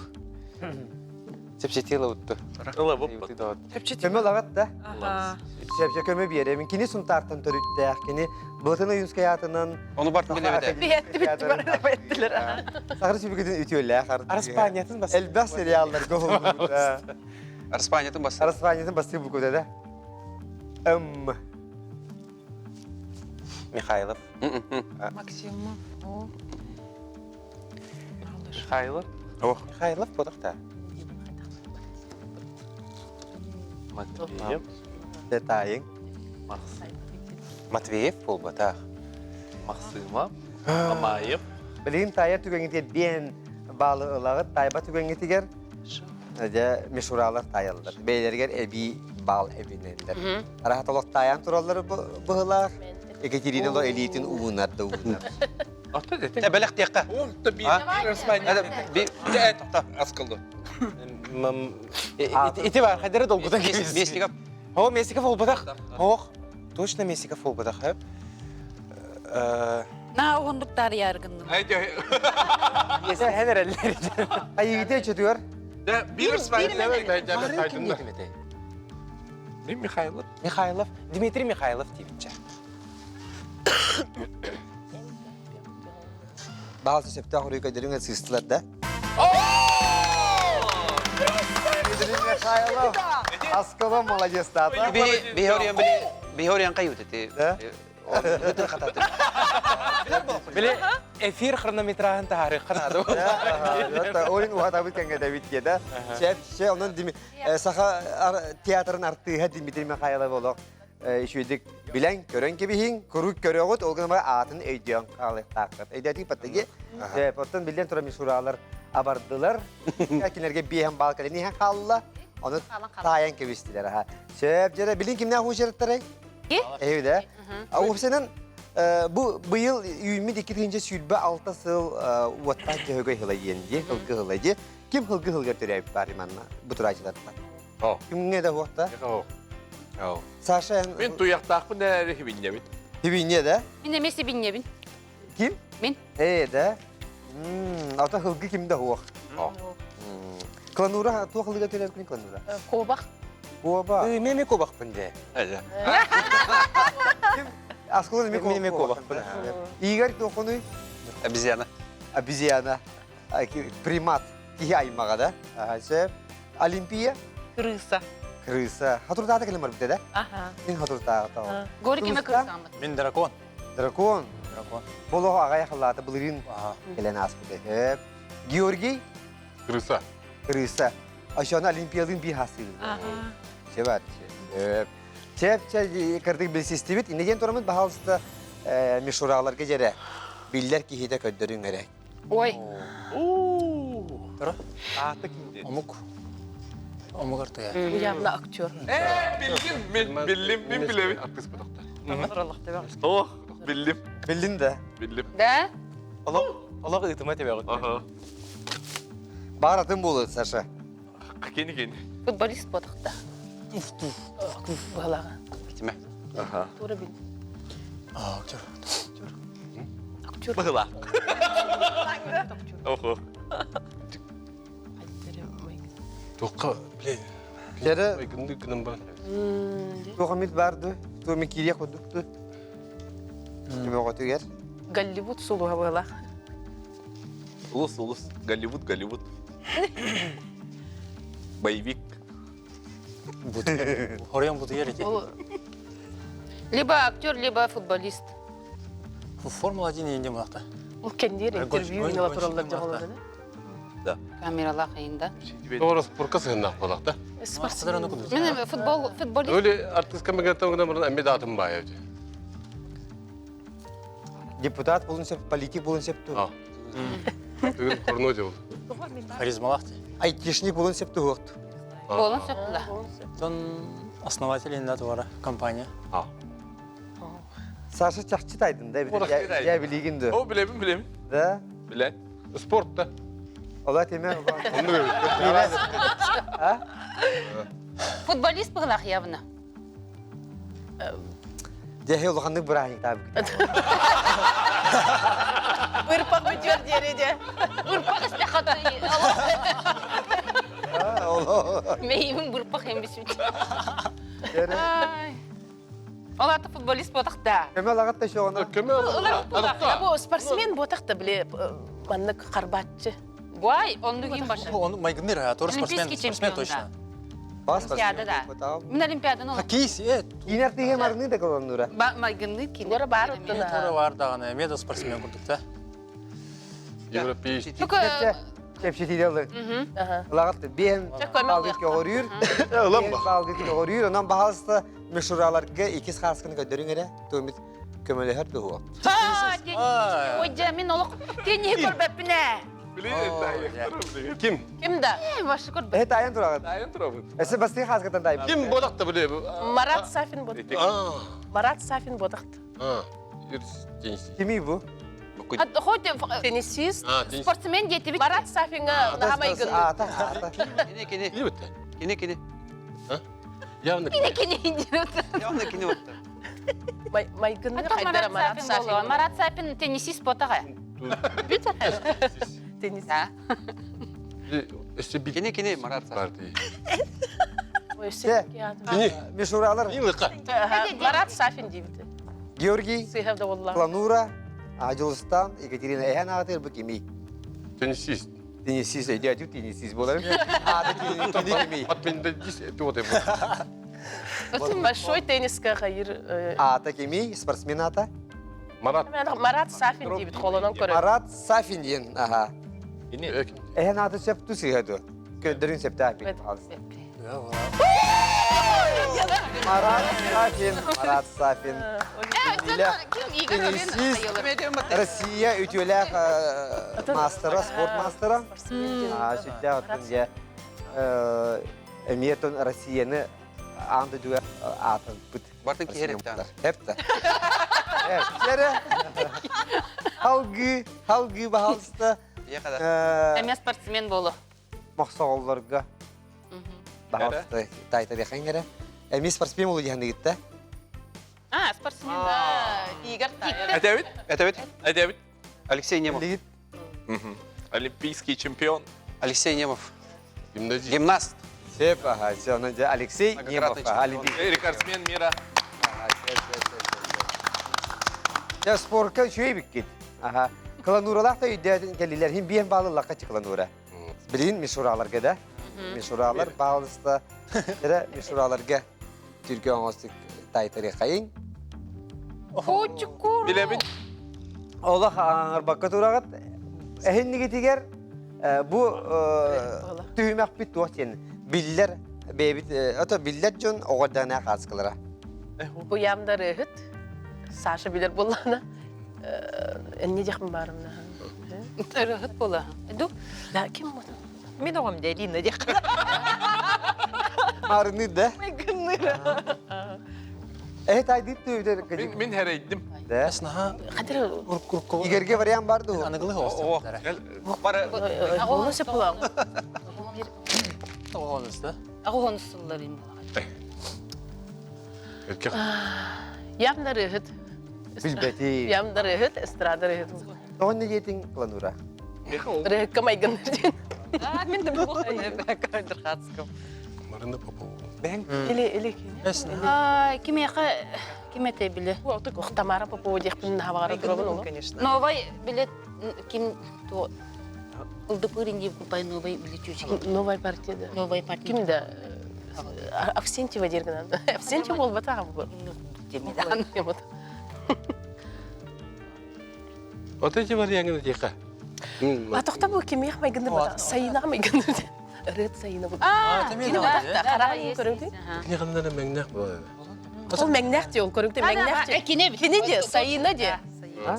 Чэпчэтиила утту. Ыла буппут. Көмө лагат да. Чэпчэ көмө биэрэбин. Кини Сунтаартан төрүттээх. Кини Былатын Ойуунскай аатынан Ону барт билэбит. Биһэтти битти барда беттилер. Сахар Республикатын үтүөлээх артыыһа. Араспаанньатын бас. Элбэх сериалларга уһуллубута. Араспаанньатын бас. Араспаанньатын бастыы букута да. М. Михайлов. Максимов. Михайлов. Михайлов бодохта. Матвеев. Тетайың. Матвеев буолбатах. Махсыма. Мамаев. Билигин таайар түгэҥҥитигэр биэн баалы ылаҕыт, таайба түгэҥҥитигэр дьэ мишуралар таайаллар. Бэйэлэригэр эбии баал эбинэллэр. Араһа толох таайан тураллар быһылаах. Екатерина ло элиитин уунар да уунар. Ата дете. Те бэлэх диэххэ. Уун та биир Би Аскылды. Ити бар, хайдары долгутан Местников. О, Местников буолбатах. Ох, точно Местников буолбатах. На оҕондук таарыйааргынным. Хэн эрэллэр. Айыгыта чөтүгэр. Да, биир Мин Михайлов. Михайлов, Дмитрий Михайлов диэбитчэ. Баалсы сөптөөх үрүйкөдөрүҥ сыыстылар да. Дмитрий Михайлов. Аскала молодец тата. Биһориан били биһориан кайут эти. Да? Бүтүн хататы. Били эфир хронометражын таһаарыахха наада. Олин уһатабыт кэҥэтэбит диye да. Шеф, шеф, онон Саха театрын артыыһа Дмитрий Михайлов олох үчүгүйдик билэн көрөн кэбиһиҥ, куруук көрөҕүт, ол гынан аатын өйдөөн хаалыахтааххыт. Өйдөөтүк паттыги. Оттон биллэн турар мишуралар абардылар. Кинилэргэ биэһэн баал кэлэн иһэн хаалла. Ону таайан кэбистилэр. Аха. Сөп, дьэрэ, билин кимнээх уучарыттарай? Эһи да. Уопсайынан бу быйыл үүммүт 2026 сыл уоттаах дьөһөгөй сыла диэн дии, ылгы сыла дии. Ким ылгы сылгар төрөөбүт баар манна бу тураачыларта? Кимҥэ да уохта? Саша Мин туйахтаахпын эрээри хибинньэбин. Хибинньэ да? Мин эмиэ сибинньэбин. Ким? Мин. Ээ да? Ата хылгы ким да хуох. Кланура туох хылгыга төлөбүкүн кланура? Куобах. Куоба. Мен эми куобахпын дьэ. Ким? Аскылын эми Мен эми куобахпын. Игорь туохунуй? Обезьяна. Обезьяна. Примат. Киһи аймаҕа да. Сөп. Олимпия? Крыса. Крыса. Хатурдаата кэлэн барбыта да? Аха. Мин хатурдаата. Горький крысаммыт. Мин дракон. Дракон. Дракон. Болоҕо аҕай халаата былырыын кэлэн ааспыта. Сөп. Георгий? Крыса. Крыса. Ошону Олимпиялыын биир хастыыбын. Сөп Сөп. Чэп, чэ, кырдык билсистибит. Иннигин турамыт, баһаалыста мишураларга дьэрэ. Биллэр киһитэ көрдөрүҥ эрэ. Ой. Аата кимди? Омук. Омук артыга. Явно актер. Э, биллим, мен биллим, мен билебин. Артыыс Ох, биллим. Биллин да. Биллим. Да? Олох олох ыытыма тебеҕит. Аха. Баар атын буолуо, Саша. Кини кини. Футболист буолтахта. Быһалаҕа. Китиме. Аха. Тура бил. Актер. Актер. Быһыла. Охо. Тоққа, блин. Кere Айгынды гынан бар. туох эмит бар ду? Туох эмит киириэх курдук ду? Көмөҕөтүгэр. Голливуд сулуһа быһалаах. Улус, улус. Голливуд, Голливуд. Боевик. Хорьон бутуйар ити. Либо актер, либо футболист. Формула-1 инде мунакта. Ол кэнниэр интервью ыла тураллар дьоҕолорун. Да. Камералаах ыйында. Тоҕо спорка сыһыннаах буолах да. Спортсмен. Мен футбол, футболист. Öyle артистка мегаттан гына мурун эмме даатын баайа. Депутат болун сөп, политик болун сөп ту. Бүгүн порно жол. Харизмалаах ти. Айтишник болун сөп туһуохту. Болун сөп да. Тон основатель инде туара компания. Саша чахчы тайдын да, я билигин да. О, билемин, билемин. Да? Билен. Спорт да. Ола теме. Онну А? Футболист быһылаах явно. Дьэ, улаханнык бырааһынньык таабыт. Ырпак бүтүөр диэри де. Бырпах истэхат. Меймин бырпах эм бисүт. Ол аты футболист ботах да. Көмө лагатта шоғына. Көмө Бу спортсмен ботах да биле маннык карбатчы. Гуай, онну ким башы. Он майгыныр, а тоже спортсмен, Олимпийский спортсмен чемпион, точно. Олимпиада да. Мин Олимпиаданы ол. Хоккейс, э, Кинер тиге марны да колоннура. Ба майгынны кин. Гора бар оттон. Тура бар даганы, меда спортсмен курдук да. Европейский. Только Кепшетиделы. Лагатты бен балгыт көөрүр. Ылам ба. Балгыт көөрүр. Онан баһалыста мешураларга икис хаскын көдөрүң эре. Төмит көмөлөһөр туһу. Ха, Ой, мин олох тени көрбөппүнэ. Биле, Ким? Ким да? Башы көрбөп. Э тайын турагат. Дайын турабыт. Эсе басты хаскатан дай. Ким бодак да биле. Марат Сафин бот. А. Марат Сафин ботахт. А. Юрис теннис. Кими бу? Хоть Теннисист. А, теннис. спортсмен дети Марат Сафинга нахамайгын. Ата, ата. Кини, кини. Кини битте. Кини, кини. Явно. Кини идиот. Явно кини отта. Майгынны А то хайдара Марат Марат Сафин болу. Сафин. Марат Сафин теннисист ботаға. Теннис. Да. Өсө бит. Кини, кини, Марат Сафин. Партия. Кини. Мешуралар. Кини лыка. Марат Сафин дейбит. Георгий Сыйхав да олла. Кланура, Ажылстан, Екатерина Эхэн ағатыр бу кими? Теннисист. Теннисист, өйдө теннисист болар. Аты кини кими? От мен дис это вот. Большой тенниска хайыр. Ата кими? Спортсмен ата? Марат. Марат Сафин дейбит холонон көрө. Марат Сафин диен. Аха. Кини. Эхэн аты сөп тусыгады. Көдөрүн септә бит. Марат Сафин, Марат Сафин. Теннисист. Россия үтүөлээх мастера, спорт мастера. Сүттэ оттон дьэ эмиэ Россияны аан дойдуга аатын быт. Бартын киһи эптэ. Эптэ. Эптэ. Халгы, халгы баһалыста. Эмиэ спортсмен болу. Мохсоҕоллорго баһалыста тайтарыахаҥ эрэ. Эмиэ спортсмен болу диһэн дигитте. А, спортсмен. Игорь Тайер. Это Это ведь? Это ведь? Алексей Немов. Олимпийский чемпион. Алексей Немов. Гимназист. Гимнаст. Сеп, ага, все, Алексей Немов, олимпийский. Рекордсмен мира. Я спортка үчүгэй биккит. Ага. Клануралах та үйдәтин кэллилэр хин биэн баалыллакка чыкланура. Билин мишураларга да. Мишуралар баалыста. Эре мишураларга түркө оңостук тайтары хайын. Хочукуру. Билебин. Олох аңарбакка турагат. Эһиннигитигер бу түһүмэхпит туох диэн биллер бэйбит ото биллер дьон оҕордана хааскылара. Бу ямдары ыһыт. Саша билер буллана. Энне дехм барымна. Ырыһыт була. Ду. Да, ким бу? Мин оҕом дэ, Лина дэх. Арыны да. Э тайдыт түбүтер Мин мин хәрәйдим. Да. Аснаха Хадыр Игерге вариант бар ду. аныгылы О, хостар. Бары Оҕону сөп була. Оғонус да. Ағуғонусуллар им. Явно ырыаһыт. Билбэти. Явно ырыаһыт, эстрада ырыаһыт. Тоҕо диэтиҥ Ланура? Ырыаһыкка майгыннар диэн. Мин да билбэккэ Марина Попова. Бэҥ. Или или Кимиэхэ ким этэй биле? Тамара Попова диэхпин наһаа турабын ол. Конечно. Новай билет ким то ылдыпыр инди купай новай биле чүчки. Новая партия да. Новая партия. Ким да Авсентьева диир Авсентьева буолбатах бу. Вот эти варианты тихо. А тохта бу кимиэх майгынныр бата Сайынаҕа майгынныр. Ырыат Сайына бу. Кини Хараҕын көрүҥтүй? Кини ханнара мэҥнээх буолар. Ол мэҥнээх дии ол көрүҥтүй мэҥнээх дии. Кини Кини дии Сайына дии.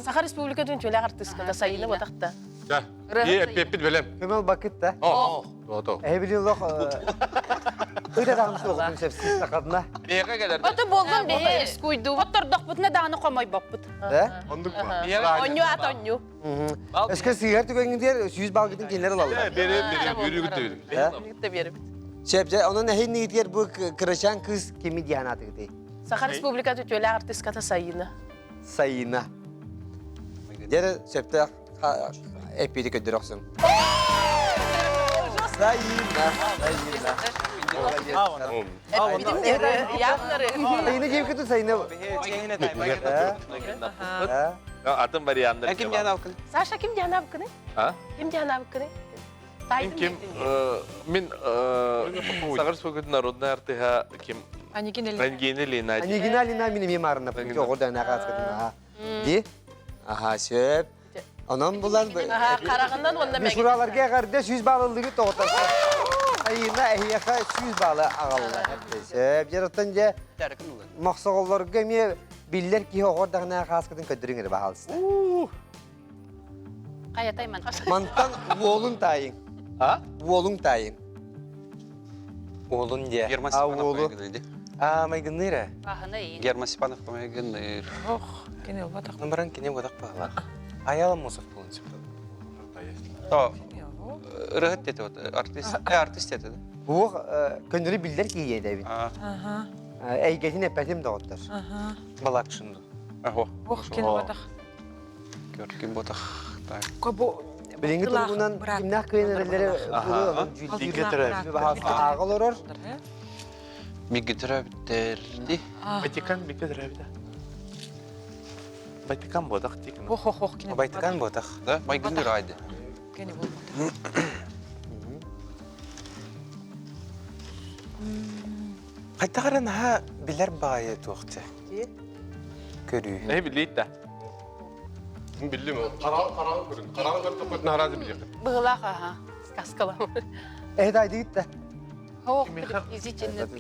Саха Республикатын төлөөх артыыската Сайына батахта. Да. И эппит бэлэм. Көмөл бакыт да. О, ото. Эһи лох ыта даҕаны суоҕун сөпсүс сахадна. Биэхэ кэлэр. Ото буоллун биһи Скуйду. Оттордохпутуна даҕаны хомойбоппут. Да? Ондук ба. Онню ат онню. Өскө сыыһар түгэҥҥитигэр сүүс балгытын кинилэр ылаллар. Бере бере бүрүгүт бере. Та беребит. Сөп, дьэ, онон эһин бу кырачаан кыыс кими диэн аатыгытый? Саха Республикатын төлөөх артыыската Сайына. Сайына. Дьэ, сөптөөх эппиэти көрдөрө охсуҥ. Сайына, Сайына. Сайына диэбиккит Сайына. Атын варианттар. Ким диэн алкын? Саша ким диэн абыккыный? А? Ким диэн абыккыный? Ким мин Саха Республикатын народная артыһа ким Анигина Ангина Лина. Анигина Лина мин эмиэ маарына оҕо да аҕааскатын. Ди? Аха, сөп. Онон булан Хараҕынан уонна Мишураларга эҕэрдэ 100 баалылыгы тоҕотарса. Айына эһиэхэ 100 баалы аҕалла. Сөп. Дьэ, дьэ мохсоҕоллорго эмиэ биллэр киһи оҕор даҕына хааскытын көрдөрүҥ эрэ баһаалыста. Хайатай мантан. Мантан уолун таайыҥ. А? Уолуҥ таайыҥ. Уолун дьэ. Герман А, Степанов уолу. майгынныр. А, майгынныыр ээ. Баһына иин. Герман Степанов майгынныр. Ох, кини ылбатах. Баран кини бодах баһылаах. Аяла Мусов буолун сөп. То ырыһыт деді вот артист. Э, артист деді. Буох көннөрү биллэр киһи эбит. А, Эйгэтин эппэтим доҕоттор. Балакшынду. Ахо. Ох, кини ылбатах. Көркүн ботах. Так. Кобу Билиҥҥи туругунан кимнээх кыайан эрэллэрэ ааҕа олорор. Миггитера биттерди. Ватикан миггитера битэ. Ватикан бодах тикин. Ох, ох, ох, кини Байтыкан ботах. Да, майгынныр айды. Кини болбатах. Хайдах наһаа билэр баайы туохча. Көрүү. Не билит да. Биллим. Карал карал көрүн. Карал көрдүк көт наразы билик. Быһылаах аха. Сказкалам. Э тайдыгыт да. Ох,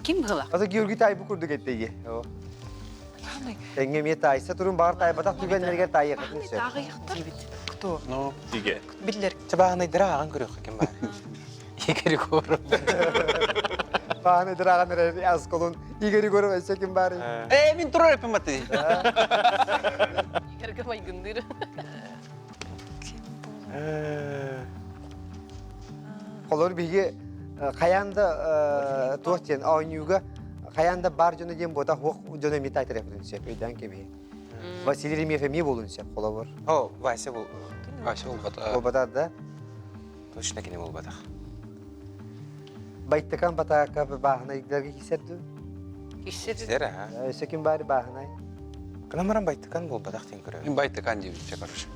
ким быһылаах? Ата Георгий тай бу курдук эттеги. Тэҥҥэ эмиэ таайса турун баар таайбатах түгэннэригэр таайыаххытын сөп. Тааҕыйахтар. Кто? Ну, Тиге. Биллер. Чабааһынайдара ааҕан көрүөххэ ким баар. Игорь Егоров. Бааһынайдара ааҕан эрэр асколун Игорь Егоров өссө ким баарый? Э, мин турар эппим аты. Игорьга майгынныыр. Холор биһиги хайаан да туох диэн оонньууга хайаан да бар дьоно диэн буотах уох дьоно эмиэ таайтарыахпытын сөп өйдөөн кэбиһи. Василий Ремьев эмиэ буолун сөп холобур. О, Вася был. Вася болбата. Буолбатар да. Точно кини буолбатах. Байтыкан батака бааһынайдарга кисер дуу? Кисер. аха. Өссө ким баары бааһынай? Кынамаран байтыкан буолбатах диэн көрөбүн. Мин байтыкан диэбитчэ, короче.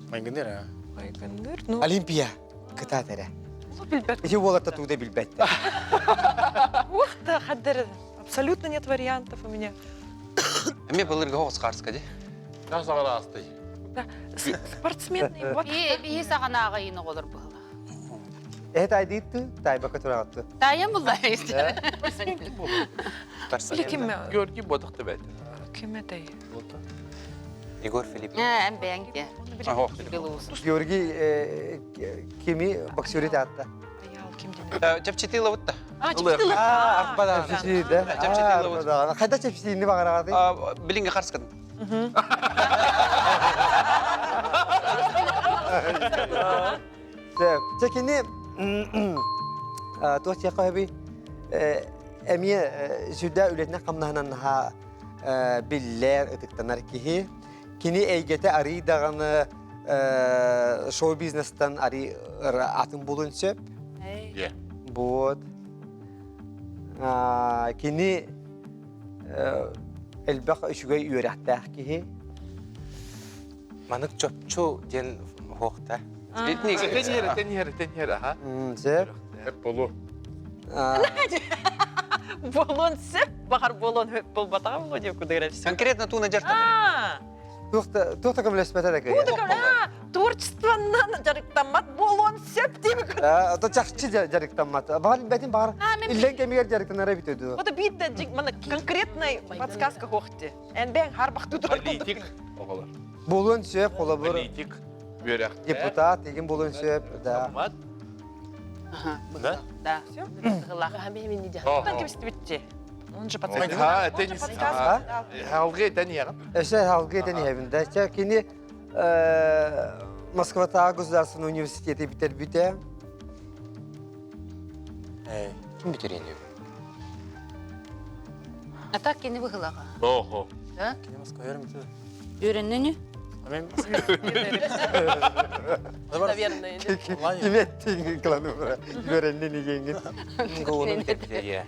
Майгыныр а? Майгынныыр. Ну, Олимпия кытаат эрэ. билбэт. Ити уолатта тууда билбэттэр. Ух ты, хаддер. Абсолютно нет вариантов у меня. Эме былыргы хоҕус хаарска ди. Да саҕара асты. Да. Спортсмен вот. Биһи саҕанааҕа иин оҕолор быһылаах. Э тайдыытты, тайбакка тураҕытты. Таайан булла. Или ким? Георгий бодах тебет. Ким это? Егор Филипп. Э, эн бэйэҥ Ахо. Белоусов. Георгий кими боксерит аатта? Ким диэн? Чэпчэтиила бутта. А, чэпчэтиила. А, арбада. Чэпчэтиила, да? Чэпчэтиила. Хайда чэпчэтиини баҕараҕатый? Билиҥҥи харскатын. Чэ, кини туох диэххэ сөбүй? эмиэ сүрдээх үлэтинэн-хамнаһынан наһаа биллэр, ытыктанар киһи. Кини эйгэтэ арыый даҕаны шоу-бизнестан арый атын булун сөп. Вот. Кини элбэх үчүгэй үөрэхтээх киһи. Манык чопчу диэн хуохта. Тэньиэр, тэньиэр, тэньиэр, аха. Сөп. Эп болу. Буолуон сөп, баҕар буолуон сөп буолбатаҕа буолуо диэн кудыгырар. Конкретно тууна дьарыктанар. Туох та көмөлөспөтө да кыйа. Творчествоннан дьарыктаммат буолуон сөп диэбит. То чахчы дьарыктаммат. Баҕар билбэтин баҕар иллэҥ кэмигэр дьарыктанара эбит үдү. Вот биир да мана конкретный подсказка хуохти. Эн бэйэҥ харбахтыы турар Политик оҕолор. Буолуон сөп, холобур. Политик үөрэхтээх. Депутат игин буолуон сөп, да. Да? Да. Тан кэбистибитти. Он же подсказка. Халгы этен иһэҕин. Өсө халгы этен иһэбин да. Чэ кини Москватааҕы государственный университеты бүтэрбитэ. Ким бүтэриэн А так кини быһылаҕа. Охо. Да? Кини Москва үөрэммитэ. Үөрэннүнү? Наверное. Киметтиң кыланыбыра. Үөрэннин игенгин. Ууну бүтэрбитэ.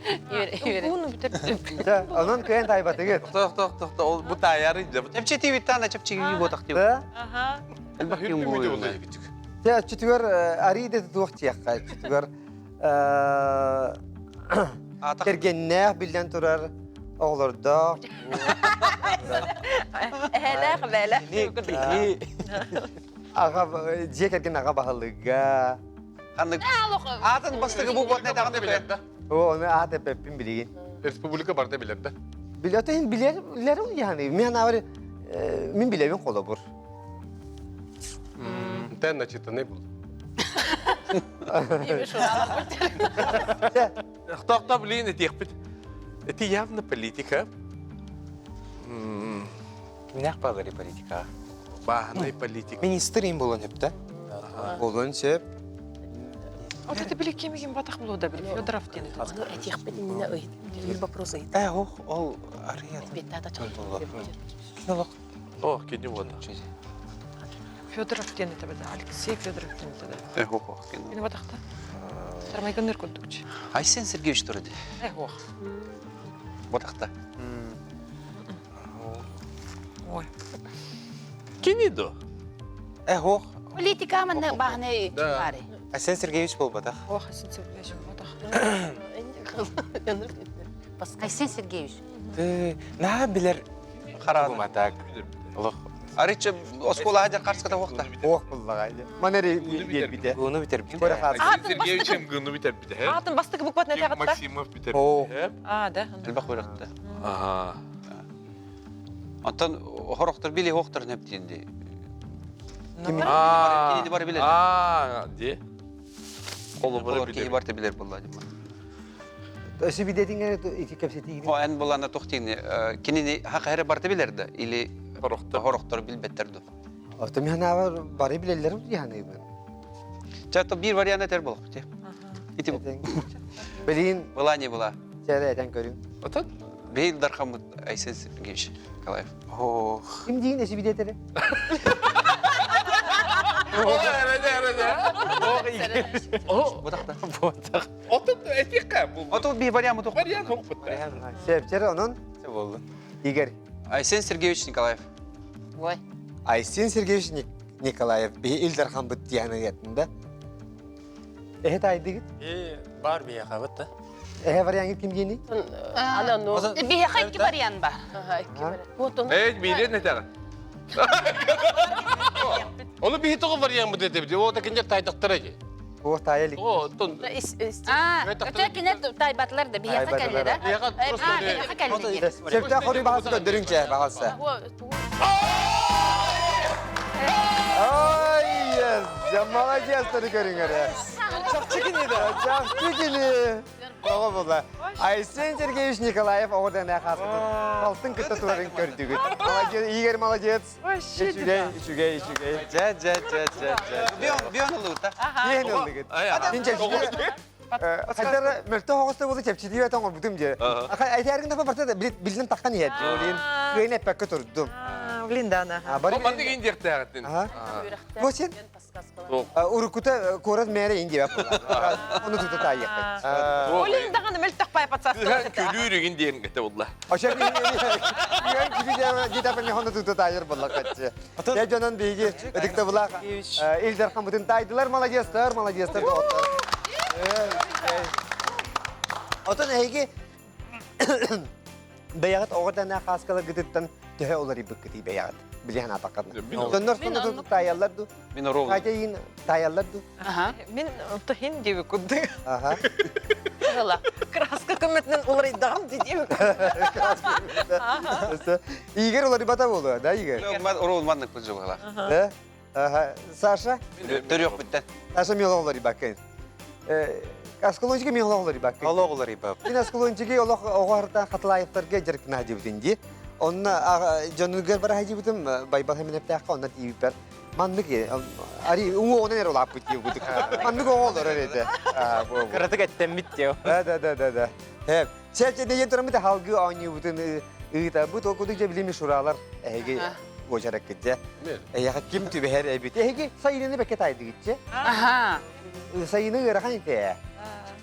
Ууну бүтэрбитэ. Да, онон кыайан таайбатыгыт. Тохто, тохто, тохто, ол бу таайары Чэпчэтиибит таана чэпчэки буотах дип. Да? Ага. Те өччүтүгэр арий да туох тиэххэ, өччүтүгэр кэргэннээх биллэн турар оҕолордоох. Эһэлээх бээлээх. Аҕа дьиэ кэргэн аҕа баһылыга. Ханнык аатын бастакы бу буотна даҕаны билэр да. О, ону аат эппэппин билигин. Республика барда билэр да. Билэр иһин билэр билэр яһаны. Мен авар мин билэбин холобур. Тэн начитанный был. Тохто, блин, этиэхпит. Это явно политика. Кимнээх баалары политика? Бааһынай политика. Министр им буолан сөптө. Буолуон сөп. Вот это били кимигин батах булу да били Федоров диэн. Ону этиэхпит иннинэ ыйыт. Биир вопрос ыйыт. Э, ох, ол арыйа. Беттата О, кини вот. Федоров диэн это Алексей Федоров диэн это. Э, ох, ох, кини. Кини батахта. Тармайгыныр курдукчу. Айсен Сергеевич турады. Э, ох. Батахта. Ой. Кини до? Э, ох. Политика манна баһыны бары. Айсен Сергеевич буолбатах. Ох, Айсен Сергеевич буолбатах. Айсен Сергеевич. Ты на билер Хараатак. Олох. Арычы оскуола хадьар харската уохта. Ох буллаҕа. Манери биэрбитэ. Гуну битербит. Айсен Сергеевич МГУну битербитэ. Аатын бастакы букватын этэ Максимов битербитэ. А, да. Элбэх үөрэхтэ. Ага. Онтон хорохтор били хоохтор нөптиинди. Аа, Кинини бары билер. Аа, ди. Холобура Олор киһи билер. барта билер булла дим. Өсө бидетиңер ити кэпсэтиигин. О эн булана тохтиини кинини хакаһыра барта билер да или Хорохтор. хорохтор билбеттер ду. Ото миханава бары билеллер яханыйбын. Чато бир вариант этер болох те. Ити Билин была не была. чәле этен көрүң. Отон Бейл дархамыт Айсен Сергеевич Николаев. Ох. Ким дейін өсө бидетере? Бутахта. Буотах. Отон этиққа бу. Ото бир вариант мутух. Вариант хоппут. Сепчер онон Болду. Игорь. Айсен Сергеевич Николаев. Ой. Айсен Сергеевич Николаев би Илдархан быт дияны да. Эхе тайдыгыт. И бар бияхабыт да. Эхе вариант ким дейін? Ана ну. Биһиэхэ икки вариант бар. Ага, икки вариант. Вот он. Эй, билен этеҕин. Оны биһи тоҕо вариант бу дете бити. О такинде тайдактара же. О, тайылык. О, тон. А, өтө кине тайбатлар да биһиэхэ кэллэ да. Биһиэхэ просто А, биһиэхэ кэллэ диэн. Септә хори баһасы көдөрүң чэ, баһасы. Ай, я молодец, тары көрүңөр. Чапчыкини да. Чапчыкини. Тоҕо була. Айсен Сергеевич Николаев оҕо хаасытын. Алтын кытта турарын көрдүгүт. Молодец, Игорь молодец. Вообще Үчүгэй, үчүгэй, үчүгэй. Жа жа жа жа жа. Бион бион ылыта. Биэн ылдыгыт. Мин чэпчики. Хайдар мөлтөх оҕуста буолу чэпчэтии бэтэн оҥорбутум дии. Айтааргын таба барта билдим таххан иһэр. Олин кыайын эппэккэ турдум. Блин, да, ана. Маннык индиэхтээҕиттин. Бу син Уруккута куорат мэрэ ин диэбэт буолла. Ону тута таайыахпыт. Олин даҕаны мөлтөх пай подсказка. Күлүүр игин диэн кете булла. Ошо күлүүр диэтэппин хону тута таайыр буолла каччы. Дэ дьонон биһиги ытыктабылаах Ил Дархаммытын таайдылар, молодецтар, молодецтар доҕоттор. Отон эһиги бэйэҕит оҕо тэнэ хааскаларгытыттан төһө уларыйбыккытый бэйэҕит билиһэн санаатаххытына. Доннор сонно таайаллар ду? Мин ровно. Катя иин таайаллар ду? Аха. Мин тохин диэби курдук. Аха. Ыла. Краска көмөтүнэн уларыйдаҕым диэби. Игорь уларыйбата буолуо, да, Игорь? Ровно маннык кылдьыбыла. Да? Ага. Саша? Төрүөхпүттэн. Саша миэлэ уларыйбаккын. Аскалончига миэлэ уларыйбаккын. Олох уларыйбап. Мин аскалончиги олох оҕо артан хатылаевтарга дьарыктана сылдьыбытын дии. Онно дьонугар бара сылдьыбытым Байбал Хэминэптээххэ онно тиийбиппэр маннык ари уҥуоҕунан эрэ улааппыт дии курдук. Маннык оҕо олорор этэ. Кыратык эттэммит диэ. Да да да да да. Чэ диэн тураммыт халгы оонньуубутун ыытабыт. Ол курдук дьэ били мишуралар эһиги уочараккыт дьэ. Эйиэхэ ким түбэһэр эбит. Эһиги сайыныны бэккэ таайдыгыт дьэ. Аха. Сайыны ыарахан итэ.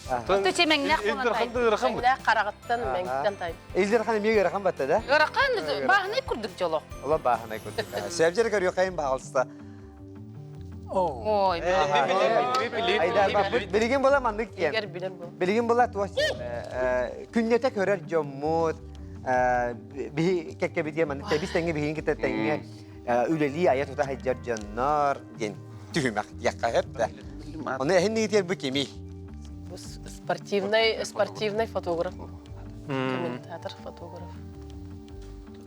Ото чемеңнэх буолан таайдым. Мэҥнээх хараҕыттан мэҥтэн таайдым. Илдерхан эмиэ ыарахан батта да? Ыарахан бааһынай курдук дьоло. Ола бааһынай курдук. Сәбдер көрүөхайын баҕалста. Ой, Билигин була маннык диэн. Билигин була туос күннэтэ көрөр дьоммут биһи кэккэбитигэ маннык тэбис тэҥҥэ биһигин кытта тэҥҥэ үлэлии айа тута сылдьар дьоннор диэн түһүмэх диэххэ сөп да. Ону эһин ниитиэр бу кимий? Спортивный спортивный фотограф. Комментатор фотограф.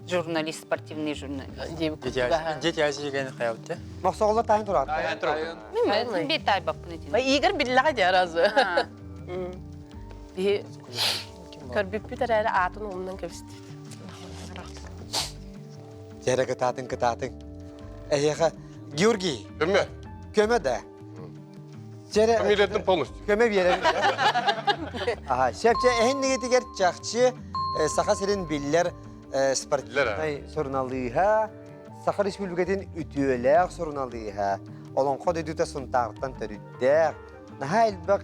Журналист, спортивный журналист. Дети Азии деген хаябыт Мохсоҕолор таайын тураат. Мен бир таайбаппын этин. Игорь биллэҕэ дии аразы. Биһи көрбүппүт эрээри аатын умнан кэбистибит. Дьэрэ кытаатын кытаатын. Эһиэхэ Георгий. Көмө. Көмө да. Дьэрэ Фамилиятын полностью. Көмө биэрэбин. Аха, шепче эһин нигитигэр чахчы Саха сирин биллэр спортивнай суруналыыһа, Саха Республикатын үтүөлээх суруналыыһа, Олоҥхо дойдута Сунтаартан төрүттээх, наһаа элбэх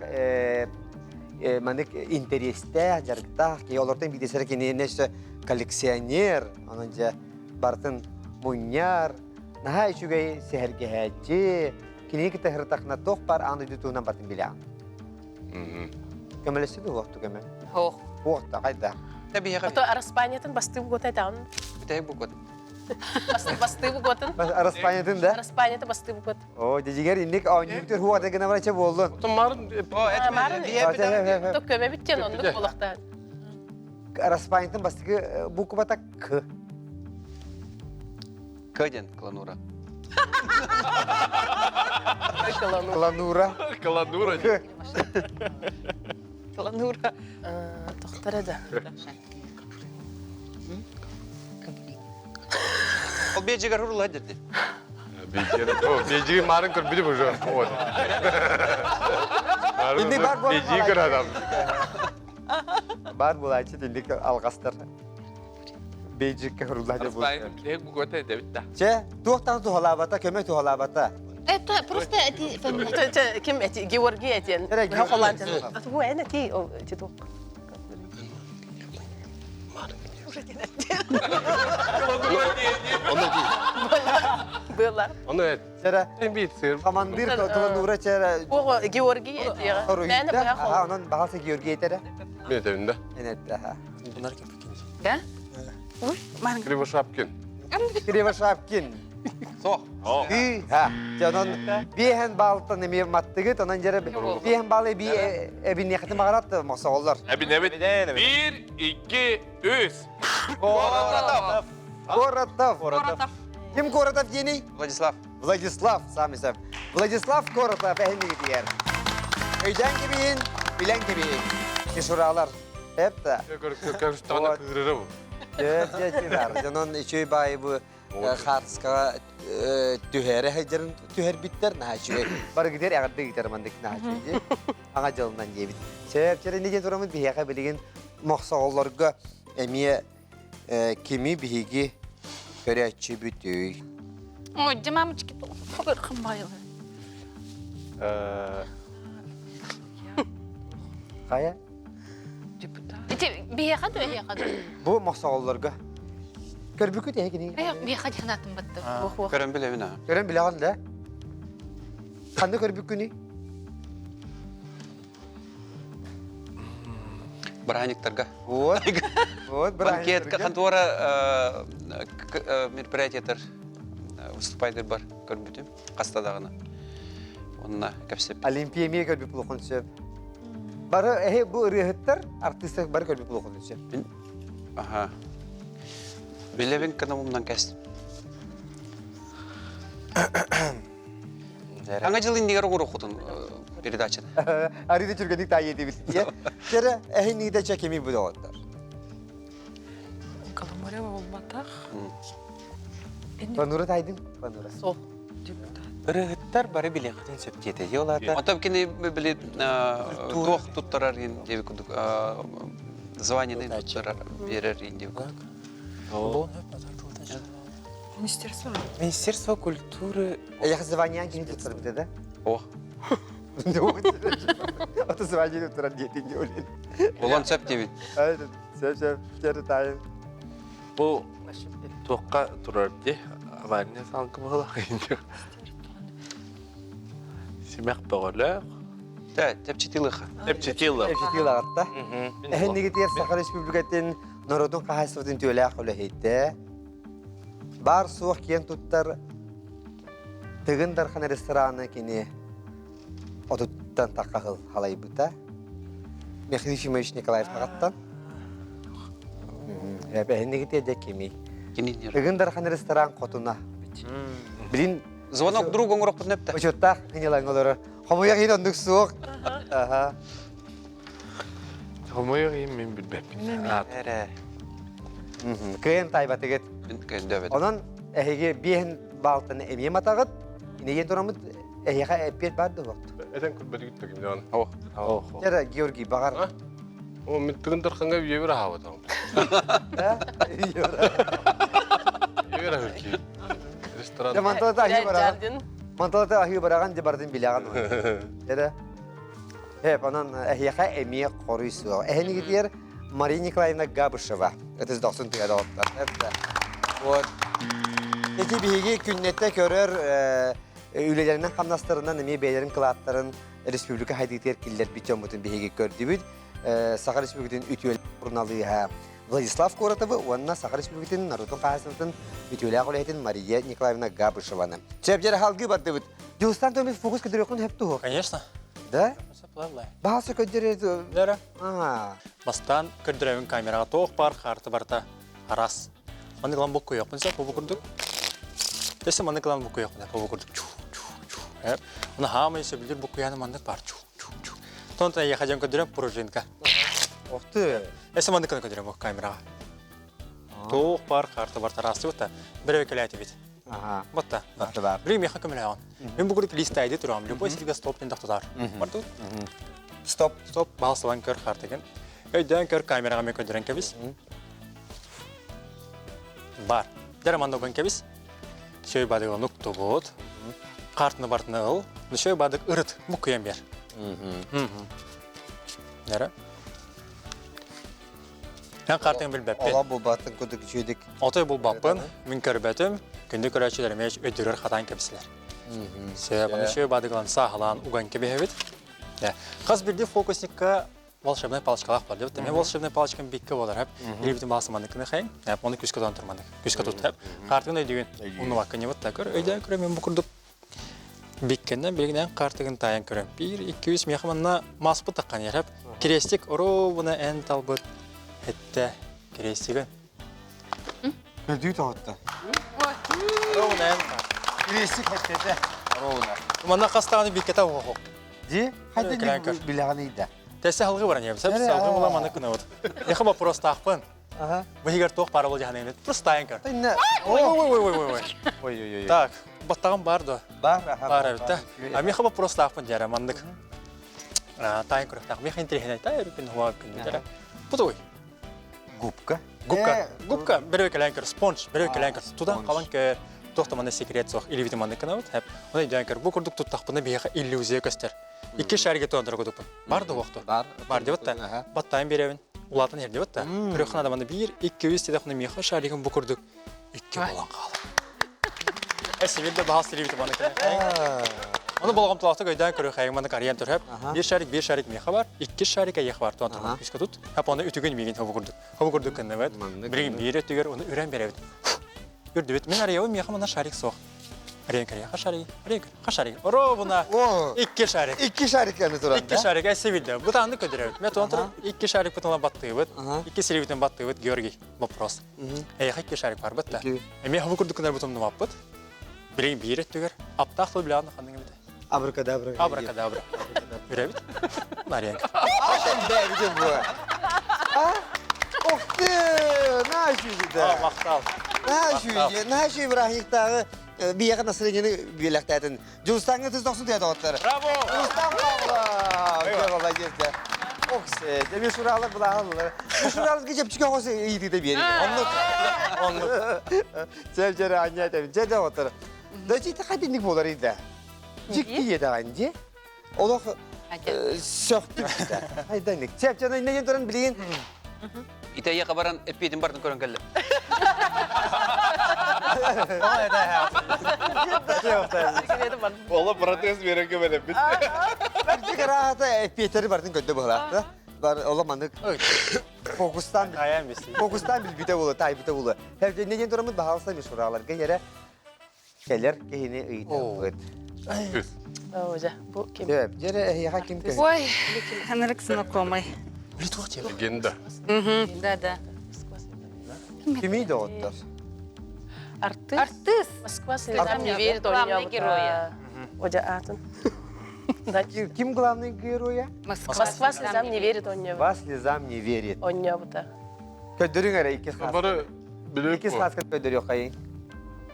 маннык интэриэстээх, дьарыктаах киһи олортон биирдэстэрэ кинини өссө коллекционер, онон дьэ барытын мунньар, наһаа үчүгэй сэһэргэһээччи, кинини кытта сырыттахына туох баар аан дойду туһунан барытын билэҕин. Көмөлөстө дуо туох көмө? Суох. Суох да хайдах? Тэбиһэҕэ. Ото Араспаанньатын бастыы бугуота этэҕин. Бүтэһик бугуот. Бастыы бугуотун. Араспаанньатын да? Араспаанньата бастыы бугуот. О, дьигэр инник оонньуубутур хуата гына барача буоллун. Отон марын Марын то көмө биттен оннук болохтаан. Араспаанньатын бастакы буквата К. К диэн кланура. Кланура. Кланура. Кланура. Тохтара да. Ол бейджигер урула деді. Бейджиги марын көрбүтү уже. Вот. Инник бар буолан Бейджиги көр адам. Бар булаачы тинник алгастар. Бейджикке хурулла деп Че, туохтан туһалаабата, көмө туһалаабата. Это просто эти фамилии. Ким эти Георгий этен. Бу эн эти титул. Было. Ону эт. Чера Бит сыр. командир Кланура чера Ого Георгий этиэҕэ. Мээнэ быһа Аха, онон баҕаса Георгий этэрэ. Мен этебин да. Энетте, аха. Да? Кривошапкин. Кривошапкин. Сох. Ха. Дьэ, онон биэһэн баалтан эмиэ маттыгыт, онон дьэрэ биэһэн баалы эби эбиниэхэтин баҕарат мохсоҕоллор. Эбинэбит. Бир, икки, үс. Коротов. Коротов. Коротов. Ким Коротов диэний? Владислав. Владислав, сами сам. Владислав Коротов эһинигитигэр. Өйдөөн кэбиһин, билэн кэбиһин. Кишуралар. Эпта. Көрүштаҕына кыырыра бу. Дьэ, дьэ, дьэ, Дьонон үчүгэй баайы бу. хаартыскаҕа түһэрэ сылдьарын түһэрбиттэр наһаа үчүгэй. Барыгытыгар эҕэрдэ ыытар маннык наһаа үчүгэй. Аҥа дьылынан диэбит. Сөп, чэрэ диэн тураммыт биһиэхэ билигин мохсоҕоллорго эмиэ кими биһиги көрөөччүбүтүй? Ой, дьэ мамочки, байылы. Хайа? Депутат. Ити биһиэхэ да эһиэхэ да? Бу мохсоҕоллорго. Көрбүккүт эһи кини? Биһиэхэ диэн атын батты. Көрөн билэбин аа. Көрөн билэҕин да? Ханна көрбүккүнүй? Бырааһынньыктарга. Вот. Вот, Банкетка контора мероприятиятар выступайдыр бар көрбүтүм хаста даҕаны. Онна кэпсэппит. Олимпия эмиэ көрбүт булуохун сөп. Бары эһи бу ырыаһыттар, артыыстар бары көрбүт булуохун сөп. Аха. Билэбин кынамымнан кэс. Аңа жыл иннигер оҥоруоххутун передачаны. Арыйда түргэнник таайыы диэбит. Кэрэ эһиниидэ чэкими бу доҕоттор. Голомарева буолбатах. Панура тайдым, Панура. Сол. Депутат. Ырыһыттар бары билиэххитин сөп диэтэ. Йолата. Оттон кини били туох туттарар диэбит курдук званиены туттарар биэрэр диэбит курдук. Министерство. Министерство культуры Эйэх звание кини туттарбыта да? О. Ото звание туттарар диэтин диолин. Олон сөп диэбит. Сөп сөп сөп тайын. Бу туохха турар дии? Авария салгы быһылаах Симэх бөҕөлөөх. Тэ, тэпчитилыха. Тэпчитилы. Тэпчитилы аҕатта. Эһиннигитигэр Саха Республикатын норуотун хаһаайыстыбатын түөлээх үлэһитэ. Баар-суох киэн туттар Тыгын Дархан рестораны кини отуттан тахха сыл халайбыта. Михаил Ефимович Николаев таҕаттан. Эһиннигитигэр дьэ кимий? Тыгын Дархан ресторан хотуна. Билин Звонок друг оҥорохпут нэптэ. Учуттаах хинилаҥ олорор. Хомуйах иһин оннук суох. Аха. Хомойуох иһин мин билбэппин. Эрэ. Кыайан таайбатыгыт. Мин кыайан Онон эһиги биэһин баалтаны эмиэ матаҕыт. Инигин тураммыт эһиэхэ эппиэт баар да буолт. Этэн көрбөтүгүт да кимдэн. О. Дьэ, Георгий баҕар. О, мин тыгын дарханга үйэбир аһаабатам. Да? Үйэбир аһыр ки. Ресторан. Дьэ, манталата аһыы бараҕан. Манталата аһыы бараҕан дьэ бардын билэҕин. Дьэ, Эп, онон эһиэхэ эмиэ хоруй суох. Эһэнигитигэр Мария Николаевна Габышева. Ытыс дохсун тыа доҕоттор. Вот. Ити биһиги күннэтэ көрөр үлэлэринэн хамнастарынан эмиэ бэйэлэрин кылааттарын республика хайдыытыгар киллэрбит дьоммутун биһиги көрдүбүт. Саха Республикатын үтүөлээх суруналыыһа Владислав Коротовы уонна Саха Республикатын норуотун хаһаайыстыбатын үтүөлээх үлэһитин Мария Николаевна Габышеваны. Сөп халгыы бардыбыт. Дьулустан Томис фокус көдөрүөххүн хөп туһу. Конечно. Да? Баһасы көдөрөр. Дөрө. Бастаан көрдөрөбүн камераҕа туох баар хаарты барыта арас. Маннык ылан буккуйуохпун сөп бу курдук. Өссө маннык ылан буккуйуохпун бу курдук. Чу чу чу. Оны хаамай сөбүлүүр буккуйааны маннык бар чу чу чу. Тонтон эйиэхэ дьон көрдөрөм пружинка. Ох ты. Өссө маннык гына көрдөрөм бу камераҕа. Туох баар хаарты барыта араастыбыт да бирэ кэлээтибит. Ботта. Батта бар. Бри меха көмөлөҕүн. Мен бу курдук лист айды турам. Любой сиргэ стоп диэн тохтотар. Бардыр. Стоп. Стоп. Баалсалан көр хартыгын. Өйдөөн көр камераҕа мен көрдөрөн кэбис. Бар. Дәрі манда уган кэбис. Шөй бадык онук тубут. Картны бартны ыл. Шөй бадык ырыт. Муккуян бер. Дәрі. Мен картын билбэппин. Ола булбатын кудук үчүйдик. Отой булбаппын, мин көрбөтүм, күндү көрөөчүлэр эмиэ өйдөрөр хатаан кэбисилэр. Сөп, аны шөй бадыгылан саахалаан уган кэбиһэбит. Хас бирди фокусникка волшебная палочкалаах бар деп. Мен волшебная палочкам бикке болар хеп. Илибитин баасы маннык хайын. Оны күскө тутан турманык. Күскө тут хеп. Картыгын өйдүгүн унубакка не вот так көр. Өйдөн көрө мен бу курдук биккеннен билигинен картыгын таайан көрөм. Бир, икки, үс миэхэ манна маспыт таккан ярап. Крестик оруобуна эн талбыт этте крестигин. Көрдүү тоҕутта. Оруобуна эн Крестик эттете. Оруобуна. Манна хастаҕаны биккете оһох. Ди, хайда билэҕин ыйда. Тэсэ халгы баран еб. Сәп салгы була маны кынабыт. Яха вопрос таахпын. Быһыгар туох баар буол дьаһаныгын просто тайан көр. Ой ой ой ой ой ой. Так, баттаҕым бар да? Бар, аха. Бар эбит да. А миэхэ вопростаахпын дьара маннык. Тайан көрөхтаах. Миэхэ интэриэһинэй та өрүкүн хуа күн дьара. Бутуй. Губка. Губка. Губка бөрө кэлэн көр, спонж бөрө кэлэн көр. Тутан халан көр. Туох да манна секрет суох. Илибитин маннык гынабыт. Оны өйдөөн көр. Бу курдук туттахпына биһиэхэ иллюзия көстөр. Икки шариге туонтара кудукпун. Бар да уохту. Бар. Бар дебет та. Баттайын беребин. Улаатан иһэр дебет та. Көрөххүн адаманы биир, икки, үс дедехуна миэхэ шаригым бу курдук икки болон хаалар. Эсибил да баһас тирибит маны Оны болҕомтолоохтук өйдөөн көрүөхайын маны карыйан төрөп. Биир шарик, биир шарик миэхэ бар, икки шарик эйиэхэ бар туон туран күскэ тут. Хап оны үтүгүн миигин хобу курдук. Хобу курдук кынныбыт. Билигин биир өттүгэр оны үрэн беребит. Үрдүбүт. Мин арыйабын миэхэ мана шарик суох. Арыйан көрүө ха шарик, арыйан көр, ха шарик. Ровно икки шарик. Икки шарик аны туран. Икки шарик эссе билде. Бу таанды көдөрөбүт. Мен туон туран икки шарик бутуна баттыыбыт. Икки сирибитин баттыыбыт Георгий. Вопрос. Эйха икки шарик бар бит да. Эми хабы курдук кынар бутумнумаппыт. Билигин биир өттүгэр аптаах тыл билэҕин ханнык эбит? Абракадабра. Абракадабра. Үрэбит? Наренка. Бэбитин бу. А? Ох ты! Наша Махтал. Наша, наша бырааһынньыктааҕы биһиэхэ настроениены биэлэхтээтин. Дьулустааҥҥа тыс дохсун тыа доҕоттор. Браво! Дьулустаан Павлов! Молодец, да. Ох, эми шуралар булааллар. Шураларга чэпчэки оҕос ыйытыыта биэрин. Оннук. Оннук. Чэп чэрэ анньа этэбин. Чэ доҕоттор. Да чити хатинник буолар ида. Дьикти иэдэҕин дии. Олох сөхтүм. Айданик. Чэп чэ иннеген туран билигин. Итайя баран эппиэтин бардын көрөн кэллим. Ола протез беренге беребит. Кырдьык араата эппиэтери бардын көрдө быһалаахта. Бар ола маннык фокустан фокустан билбите була, тайбыта була. Хәбден турамыт баһалса мишураларга яра кэлэр киһини ыйытабыт. Ожа, бу ким? Сөп, дьэрэ эһиэхэ ким көһү? Ой, ханарык знакомый. Легенда. Да, да. Кимий доҕоттор? Артыыс. Артыыс. Москва слезам не верит, Главный героя. Ожа атын. Ким главный героя? Москва слезам не верит, он не. Вас слезам не верит. Он не бута. Көдөрүң эрэ иккис хааска. Бары Иккис хааска көдөрүөх хайын.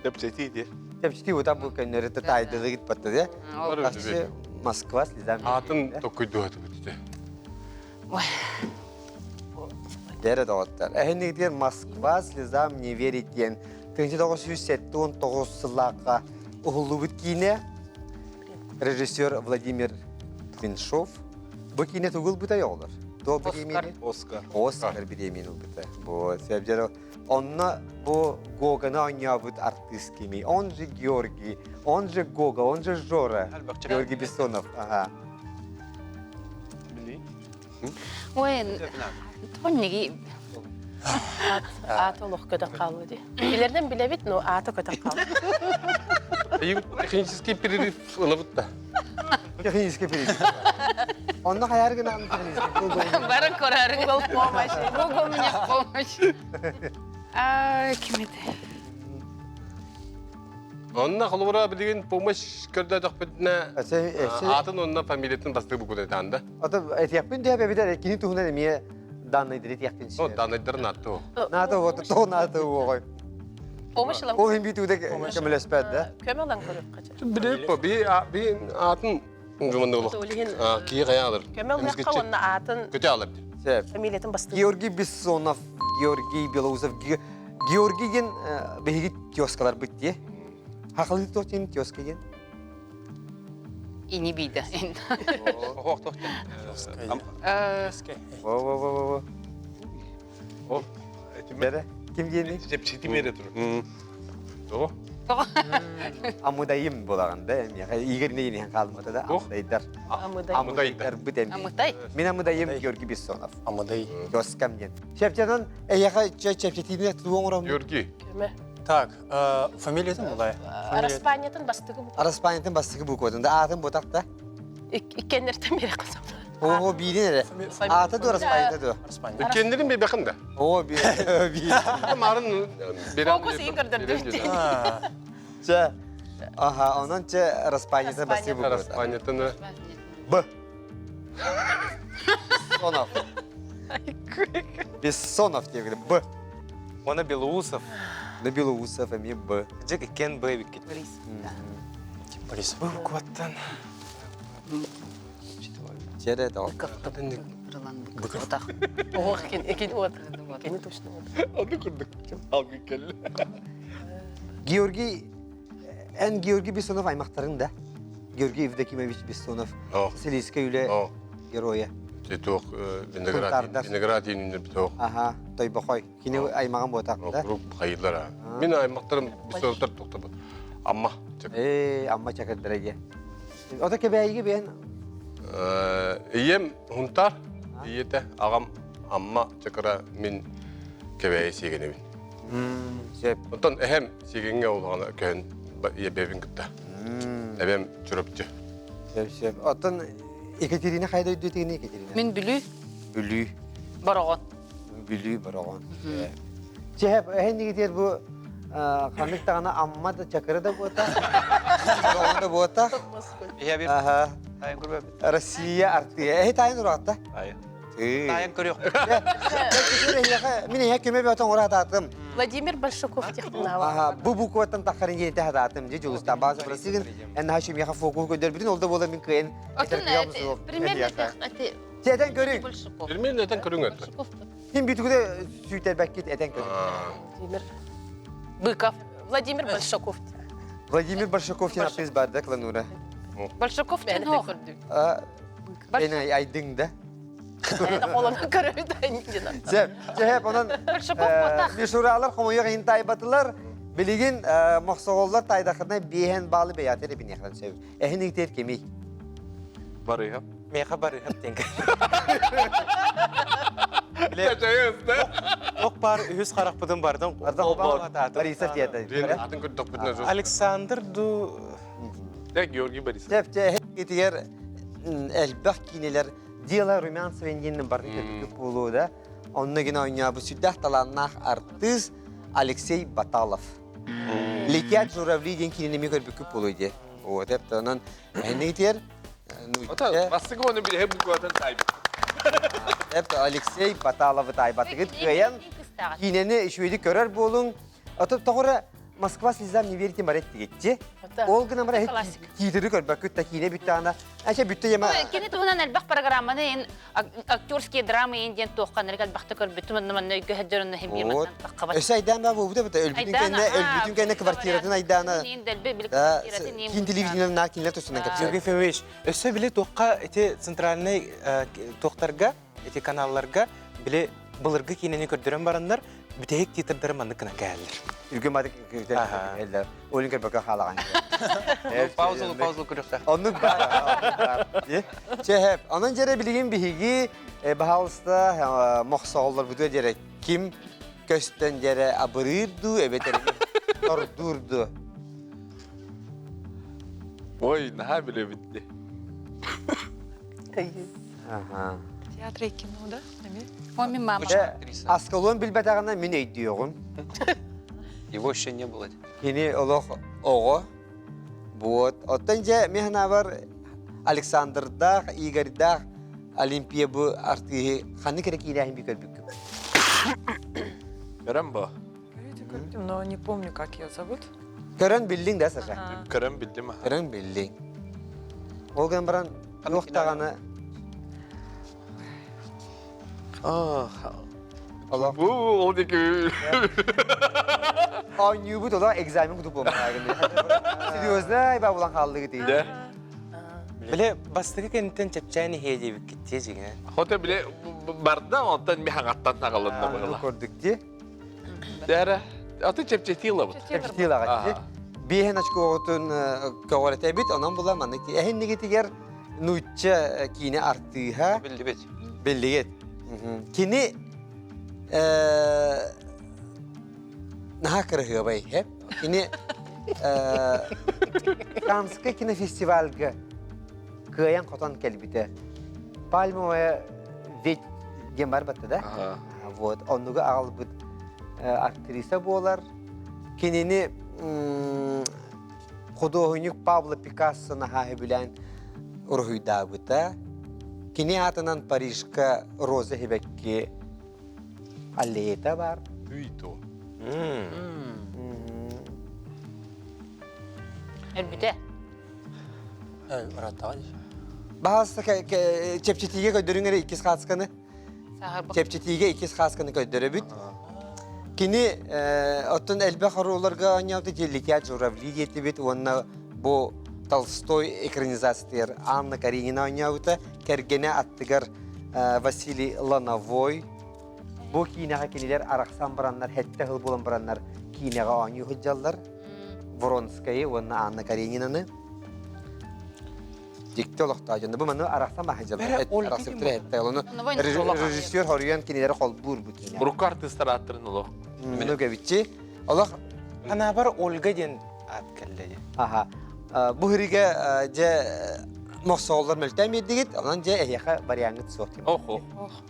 Чэпчэтии дии. Чэпчэтии утан бу көннөрү таайдылыгыт батты де. Бахчы Москва слезам. Атын токуйдуһатыбыт ити. Дэрэ доҕоттор. Эһиннигитигэр Москва слезам не верит диэн 1979 сыллаахха уһуллубут киинэ режиссер Владимир Тлиншов Бу киинэ тугу ылбытай оҕолор? Туох бириэмийэни? Оскар. Оскар бириэмийэни ылбыта. Бу сөбдьөрө онно бу Гоганы оонньообут артыыс кимий? Он же Георгий, он же Гога, он же Жора. Георгий Бессонов. Ага. Ой, тонниги Ааты олох көтөн хаалла дии. Билэринэн билэбит, но аата көтөн хаалла. Технический перерыв ылабыт да. Технический перерыв. Онно хайар гынан технический. Баран көрөр. Google помощь. Google мне в помощь. А, ким это? Онно холобура билигин помощь көрдөтөхпүтүнэ аатын онно фамилиятын бастыгы букутайтаан да. Ото этиэхпин диэп эбитэр кини туһунан эмиэ данныйдары этиэхпин О, данныйдары наатты Наата вот то наата уоҕой. Помощь ылан. Ол хин битүүдэ көмөлөспөт да. Көмө ылан көрүөххэ. Билип би би атын жуманды Кии кая алыр. Көмө ылыахха уонна аатын Көтө алыр. Сөп. Фамилиятын бастыгы. Георгий Бессонов, Георгий Белоусов, Георгий диэн биһиги тезкаларбыт дии. Хахалыы туох диэн тезка диэн? Ини бида. Ох, тох. Во во во во во. Бere, ким диэни? Чэпчэти мере тур. Тоҕо? Амыдайым булаган да, Игорь не хаалмата да, амыдайдар. Амыдайдар. Бит эми. Амыдай. Мин амыдайым Георгий Бессонов. Амыдай. Доскам диэн. Чэпчэнэн эйэхэ чэпчэтиини тугу оҥором? Георгий. Көмө. Так, фамилиятын булай. Араспаанньатын бастыгы бу. Араспаанньатын бастыгы букватын да аатын бутак да. Иккеннертен бери кызым. Оо, биирин эрэ. Аата ду араспаанньата ду. Иккеннерин бебехин да. Оо, би. Марын Фокус иин көрдөрдүбүт. Чэ. Аха, онон чэ араспаанньатын бастыгы буквата. Араспаанньатын Б. Сонов. Бессонов диэбит Б. Уонна Белоусов. На Белоусов эмиэ Б. Дьэ иккиэн Б эбиккит. Борис. Борис. Б букваттан. Чэрэ да. Быков. Ох, кини вот. Кини точно вот. Аны курдук алгы келли. Георгий эн Георгий Бессонов аймактарың да? Георгий Евдокимович Бессонов. Силийскэй үлэ геройа. Туох виноград виноград битох. Аха, Тойбохой. Кини аймагын буотак да? Округ хайылар. Мин аймактарым Бессоновтар токтобут. Амма. Э, Амма чакырдыра же. Ото кебээйиги бен? Ием Хунтар, иете агам Амма чакыра мин кебээйи сиэгенебин. Сөп. Оттон эһэм сиэгеҥҥэ улаҕана көһөн ийэбэбин кытта. Эбэм Чурапчы. Сөп, сөп. Оттон Екатерина хайда өйдөтүгүн Екатерина? Мин Бүлүү. Бүлүү. Бороҕон. Бүлүү Бороҕон. Чэһэп, эһэннигитер бу ханнык даҕаны Амма да Чакыры да буота, Бороҕон да буота. Аха. Россия артыа. Эһи таайын ураатта. Таайын көрүөх. Мин эһэ көмө бөтөн ураатаатым. Владимир Большаков технала. Аха, бу букваттан таххарын диэн хатаатым. Дьэ Дьулустан бааса Россиягын эн наһаа шумиха фокус көдөрбүтүн ол да буола мин кыайын. Примерно Этэн көрүҥ. Примерно этэн көрүҥ это. Ким бүтүгүдэ сүүйтэрбэккит этэн көрүҥ. Владимир Быков. Владимир Большаков. Владимир Большаков диэн артист бар да Кланура. Большаков диэн ох. Эн айдың да. Сөп, сөп, онон мишуралар хомойуох иһин таайбатылар. Билигин мохсоҕоллор таайдахына биэһэн баалы бэйээтэ эбиниэхтэн сөп. Эһин иитэр кимий? Барыһап. Миэхэ барыһап диэн Ох бар үһүс харахпытын бардым. Борисов диэтэ. Александр ду Георгий Борисов. Сөп, итигэр элбэх киинэлэр Дело Румянцева диэн бары көрбүт буолуо да. Онно гына оонньообут сүрдээх талааннаах артыыс Алексей Баталов. Летят журавли диэн кинини эмиэ көрбүккүт буолуо дии. Вот, онон эннигитигэр Ота бастакы оны билэһэ букватын таайбыт. Эп Алексей Баталовы таайбатыгыт кыайан киинэни үчүгэйдик көрөр буолуҥ. Ото тоҕура Москва слезам не верите барет дигитти. Ол гынан баран тиитери көрбөккүт да киинэ бүттэҕинэ Ача бүттэ яма. Кини туһунан элбэх программаны ин актерские драмы ин диэн туохханнары элбэхтэ көрбүтүм онно манна өйгө хаддьар онно хим биир таххабат. Өссө Айдаан баа буолбута бата өлбүтүн кэннэ өлбүтүн кэннэ квартиратын Айдаана. Киин телевидениелер наа кинилер тустунан кэпсиир. Сергей Ефимович, өссө били туохха ити центральный туохтарга ити каналларга били былыргы киинэни көрдөрөн бараннар бүтэһик титрдары маннык гынан кээллэр. Үргүн бадык кэллэр. Олин көрбөккө хаалаҕан. Паузалы паузалы көрүөхтэ. Оннук бар. Чэһэп. Онон дьэрэ билигин биһиги баһаалыста мохсоҕоллорбутугар дьэрэ ким көстөн дьэрэ абырыыр дуу эбэтэр тордуур дуу. Ой, наһаа билэбит де. Аха. Театр и кино, да? Ой, мин мама. Аскалон билбэтэҕинэ мин өйдүөҕүм. Его еще не было. Кини олох оҕо. Вот. Оттон дьэ мин санаабар Александрдаах, Игорьдаах Олимпия бу артыыһы ханнык эрэ киинээһин би көрбүккүм. Көрөн бу. Көрдүм, но не помню, как ее зовут. Көрөн биллиҥ да, Саша? Көрөн биллим. Көрөн биллиҥ. Ол гынан баран туох даҕаны Бу ол диэки Оонньуубут олох экзамен кутук буолматаагын. Серьезно, айба булан хааллыгыт Да. Биле бастакы кэнниттэн чэпчээн иһиэ диэбиккит дии дьиҥинэн. Хотя биле барда онтон михаҥаттан нагалынна быһыла. Көрдүк дии. Дәрэ, аты чэпчэтии ылабыт. Чэпчэтии ылаҕыт дии. Биэһин очкоҕутун көҕүрэтэбит, онон була маннык эһиннигитигэр нуучча киинэ артыыһа. Биллибит. Биллигит. Кини наһаа кыраһыабай хеп. Кини Каннскай кинофестивальга кыайан хотон кэлбитэ. Пальмовая ведь диэн барбатта да? Вот, оннуга аҕалбыт актриса буолар. Кинини худуоһунньук Пабло Пикассо наһаа сөбүлээн уруһуйдаабыта. Кини аатынан Парижка Роза Хибекки аллеята бар. Үй то. Өлбүтэ. Баһаалыста чэпчэтиигэ көрдөрүҥ эрэ иккис хаасканы. Чэпчэтиигэ иккис хаасканы көрдөрөбүт. Кини оттон элбэх оруолларга оонньообут Летят журавли диэтибит уонна бу Толстой экранизациятыгар Анна Каренина оонньообута. Кэргэнэ аттыгар Василий Лановой. Бу киинэҕэ кинилэр арахсан бараннар, хэттэ сыл буолан бараннар киинэҕэ оонньуу сылдьаллар. Вронскайы уонна Анна Каренинаны. Дьикти олохтоох дьон. Бу маны арахсан баһыдьалар. Арахсыбыттар этте. Ону режиссер хоруйан кинилэри холбуур бу киинэ. Урукку артыыстар ааттарын олох. Мину кэбиччи. Олох Анаабар Ольга диэн аат кэллэ дии. Аха. Бу хиригэ дьэ мохсоҕоллор мөлтөөн биэрдигит, онон дьэ эһиэхэ вариаҥҥыт суох. Охо.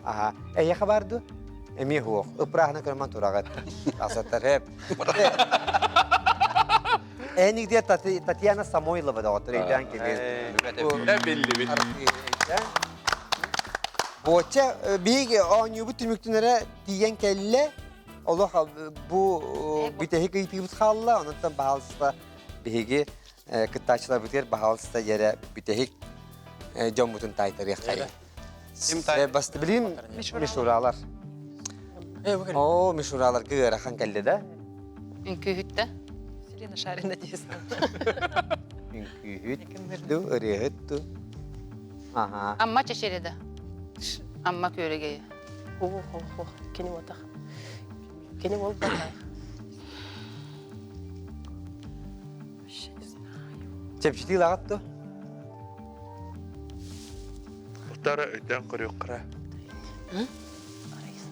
Аха. Эһиэхэ бар ду? Эмиэ суох. Ыппырааһына көрмөн тураҕыт. Асаттар хэп. Эникде Татьяна Самойлова доҕоттор өйдөөн кэлин. Биллибит. Буоча биһиги оонньуубут түмүктүнэрэ тиийэн кэллэ. Олох бу бүтэһик ыйытыыбыт хаалла. Онон баһаалыста биһиги кыттааччыларбытыгар баһаалыста дьэрэ бүтэһик дьоммутун таайтарыаххайын. Басты билим мишуралар. О, мишураларга ыарахан кэллэ да? Үҥкүүһүттэ. Селена Шарина дейсің. Үҥкүүһүт ду, ырыаһыт ду. Ага. Амма чэчиреда. Амма күөрэгейе. Ох, ох, ох, кини отах. Кини ол баҕа. Вообще не знаю. Чэпчэтии лагат ду? Тара өйдөөн көрүөххэ.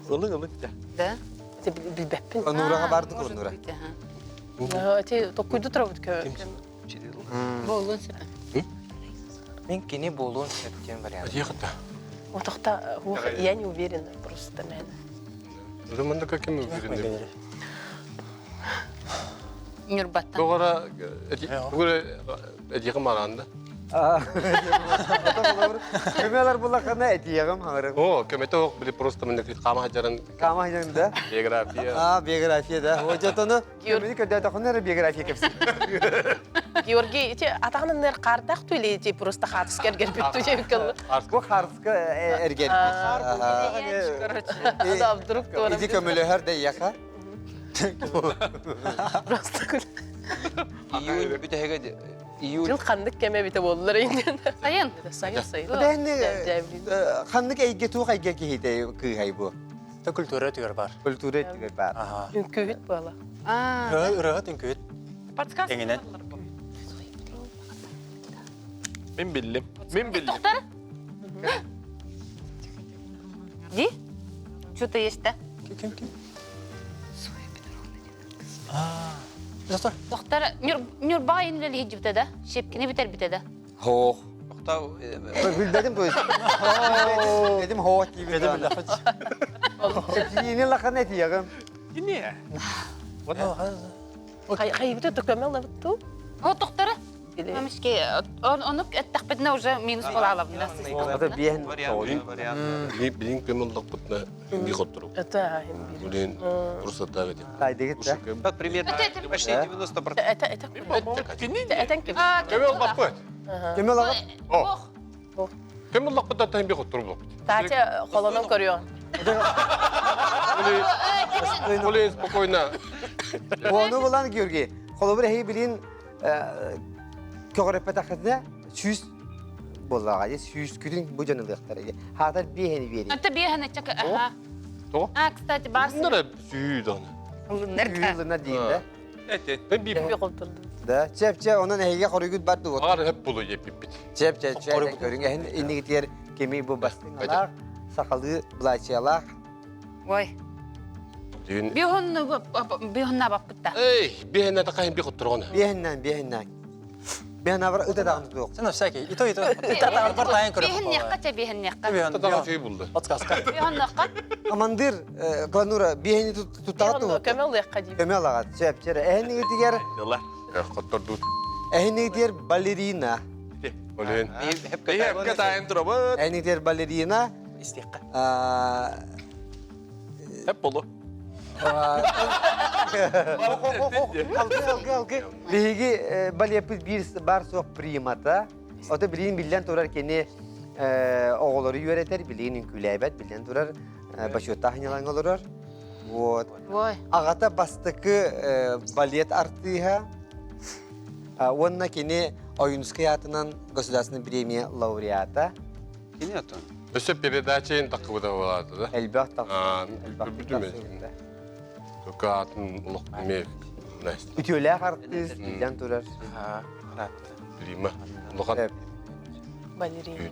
Ылыҥ ылыҥ да. Да? Билбэппин. Нураҕа бардык Нура. Эти токкуйду турабыт кө. Буолуон сөп. Мин кини буолуон сөп диэн вариант. Диэхта. Отохта я не уверена просто мен. Думанда каким уверена? Нюрбаттан. Тоҕора этиэҕим араанда. Көмөлөр буллахына этиэҕим хаҥырым. О, көмөтө ох били просто мен кама жаран Кама жаран да? Биография. А, биография да. Ожотону көмөнү көрдөтөхүнэ эрэ биография кэпсиир. Георгий, ити атаҕын нэр хаардах түлей ти просто хаатыска эргэрбит түжэбиккаллы. Бу хаарска эргэрбит. Да, вдруг Иди көмөлөһөр да яха. Просто күл. Июнь бүтэһигэ июль. Жыл ханнык кеме бите боллар инен. Сайын. Сайын сайын. Бэһни ханнык эйге туох эйге киһите кыыһай бу? Та культура түгэр бар. Культура түгэр бар. Аха. Үҥкүүһүт буола. Ырыа үҥкүүһүт. Подсказка. Эҥинэн. Мин биллим. Мин биллим. Тоқтар? Ди? Что-то есть, да? Ким ким? Доктор. Доктор, Нюрба инлели хиджибте да? Шепкини битер бите да? Хоох. Тоқтау. Билбедим то есть. Билбедим хоох диибит. Билбедим билбедим. Кини лахан этиягым. Кини. Хайыбыты төкөмө лабытту. О, доктора. Мамишке, оны эттэхпитинэ уже минус болалабына. Это биэн. Билин көмөллөкпүтүнэ би хоттору. Это Билин просто так эти. Тайдыгыт да. Вот примерно почти 90%. Это это это ким? Көмөл баппыт. Көмөл ага. О. Көмөллөкпүтэ би хоттору баппыт. Татя холонон көрüyor. Оле спокойно. Оны булан Георгий. Холобур эһи билин көҕөрөппөтөххүтүнэ сүүс буоллаҕа дии сүүскүтүн бу дьон ылыахтара дии хаатар биэһини биэрии Это биэһини чак аха. Тоҕо? А, кстати, бар. Нара сүү даҕаны. Ылынар диин да Мен би да чеп чэ онон эһиге хоруйгут бар дуо Аар хөп булу еппиппит. чеп чэ чэ көрүҥ эһин иннигитигэр кими бу бастыҥалаах сахалыы былаачыйалаах Ой. Биһон биһонна баппытта. Эй, биһэнэ такайын би хотторгон. биэһиннэн биэһиннэн биэһин абар ыта даҕаны туох Сен всякий. И то, и то. Бар тайын көрөп. Биһиннехка чэ биһиннехка. Татаға чөй булду. Подсказка. Биһоннохка. Командир Кланура биэһини туттаҕат туох Көмө ылыахха диибит. көмө алаҕат сөп чэрэ эһиннигитигэр Дела. Хоттордут. эһиннигитигэр балерина Те. Олен. Эһэпкэ таайын турабыт. Энитер балерина. Истиэххэ. Эп болу. Алгы, алгы, алгы. Биһиги балеппыт биир бар суох примата. Ото билигин биллэн турар кини оҕолору үөрэтэр, билигин үҥкүүлээбэт, биллэн турар бочуоттаах ньылаҥ олорор. Вот. Аҕата бастакы балет артыыһа. Уонна кини Ойуунускай аатынан государственный премия лауреата. Кини отон. Өссө передача ин таххыбыта буолаата да? Элбэх тахсыбыта. Только атын олох эмиэ Үтүөлээх артыыс биллэн турар. Прима. Улахан. Балерина.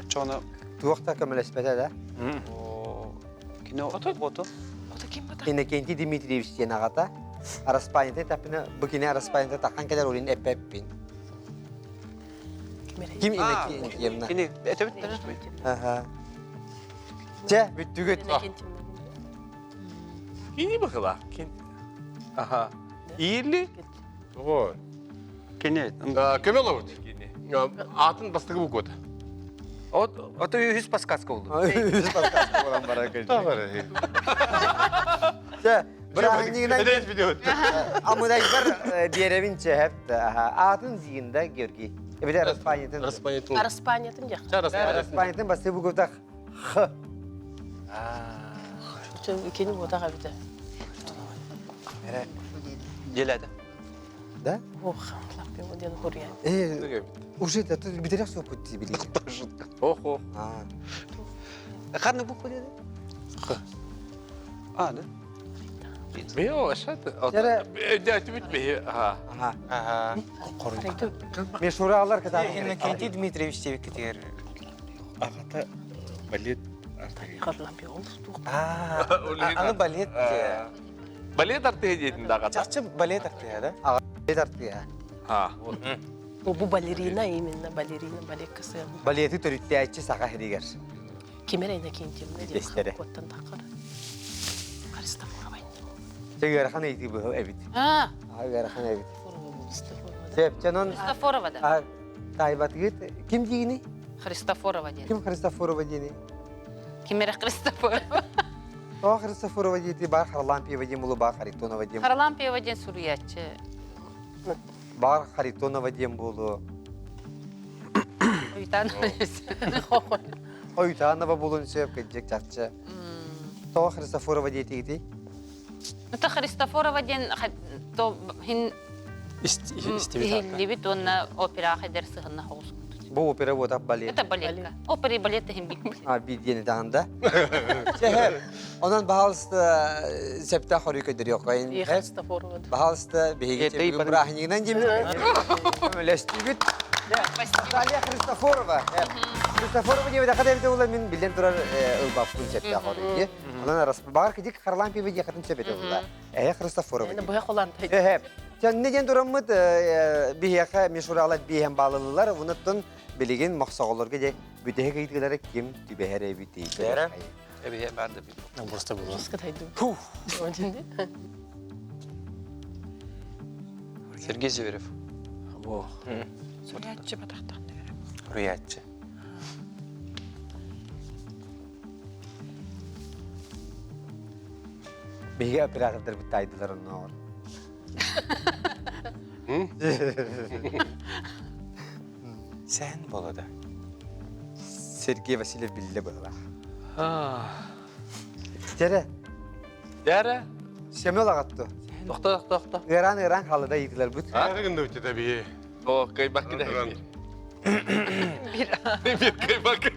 Чоно Туох да көмөлөспөтө да. Кино ото. Иннокентий Дмитриевич диэн аҕата Араспаанньата таппына бу кини араспаанньата тахан кэлэр олин эппэппин. Ким Иннокентьевна? Кини этэбит Аха. Чэ, бүттүгүт. Кини бахыла. Кин. Аха. Или? Ой. Кини. Көмө олобут. Атын бастыгы буквата. От ото үһүс подсказка болду. Үһүс подсказка болан бара кэлди. Чэ, бырааһынньыгынан Амыдайбар биэрэбин чэһэп. Атын зиинда Георгий. Эбите Араспанятын. Араспанятын. Араспанятын дьах. Араспанятын бастыгы буквата Х. Кини буотах эбите. Деледі. Да? Ох, диэн хуруйан. Э, уже это бүтерек суоппут дии билигин. Ох, А. Ханны буква деді? Х. А, да? Мио, ашат. Өйдөөтүбүт биһи. Аха. Аха. Ага. Мешуралар кытаан. Иннокентий Дмитриевич диэбиккитигэр Аҕата балет Аа, аны балет Балет артыһа диэтин да аҕата. Чахчы балет артыһа да? Балет артыһа. А. Бу балерина именно балерина балетка сыан. Балеты төрүттээччи саха сиригэр. Кимер Иннокентьевна Истэрэ. диэн куоттан таххар. Христофорова. Ыарахан ыйытыы быһыл эбит. А, Ыарахан эбит. Христофорова. Сөп, чонон Христофорова да. таайбатыгыт ким диигини? Христофорова диэн. Ким Христофорова диэни? Ким эрэ Христофорова. Тоҕо Христофорова диэти баар Харлампьева диэн буолуо, баар Харитонова диэн. Харлампьева диэн суруйааччы. Баар Харитонова диэн буолуо. Уйтанова. Ойтанова буолуон сөп кырдьык чахчы. Тоҕо Христофорова диэтигитий? Это Христофорова диэн то хин иһиллибит уонна операҕа эдэр сыһынна хоҕус Бу опера буотах балет. Это балетка. Опера и балет иһин бит. А биирдиэни таһында. Чэһэр. Онон баһаалыста септэ хоруй көдөрүөххэ. Христофорова. Баһаалыста биһиги бүгүн бырааһынньыгынан дьимит. Көмөлөстүбүт. Наталья Христофорова. Христофорова диэбэтэхэ да эбитэ буолла мин биллэн турар ылбаппын септэ хоруй. Онон баҕар кидик Харлампьева диэхэтин сөп этэ буолла. Эһэ Христофорова. Быһа холан. Эһэ. Чанны диэн тураммыт биһиэхэ мишуралар биэһэн баалылылар. Онуттан билигин мохсоҕолорго дьэ бүтэһик ыйытыылары ким түбэһэр эбитий? Бэрэ. Эбиһэ баар да бил. Просто было. Сергей Зверев. Во. Суруйааччы батахтаан Суруйааччы. Биһиги оператордарбыт таайдылар оннооҕор. Сен болода. Сергей Васильев биллэ быһылаах. Дьэрэ. Дьэрэ. Семен аҕатту. Тохто, тохто, тохто. Ыараан ыараан хаалыда ыйытыларбыт. Аары гынныбыт это биһи. О, кыйбаккы да. Бир. Бир кыйбаккы.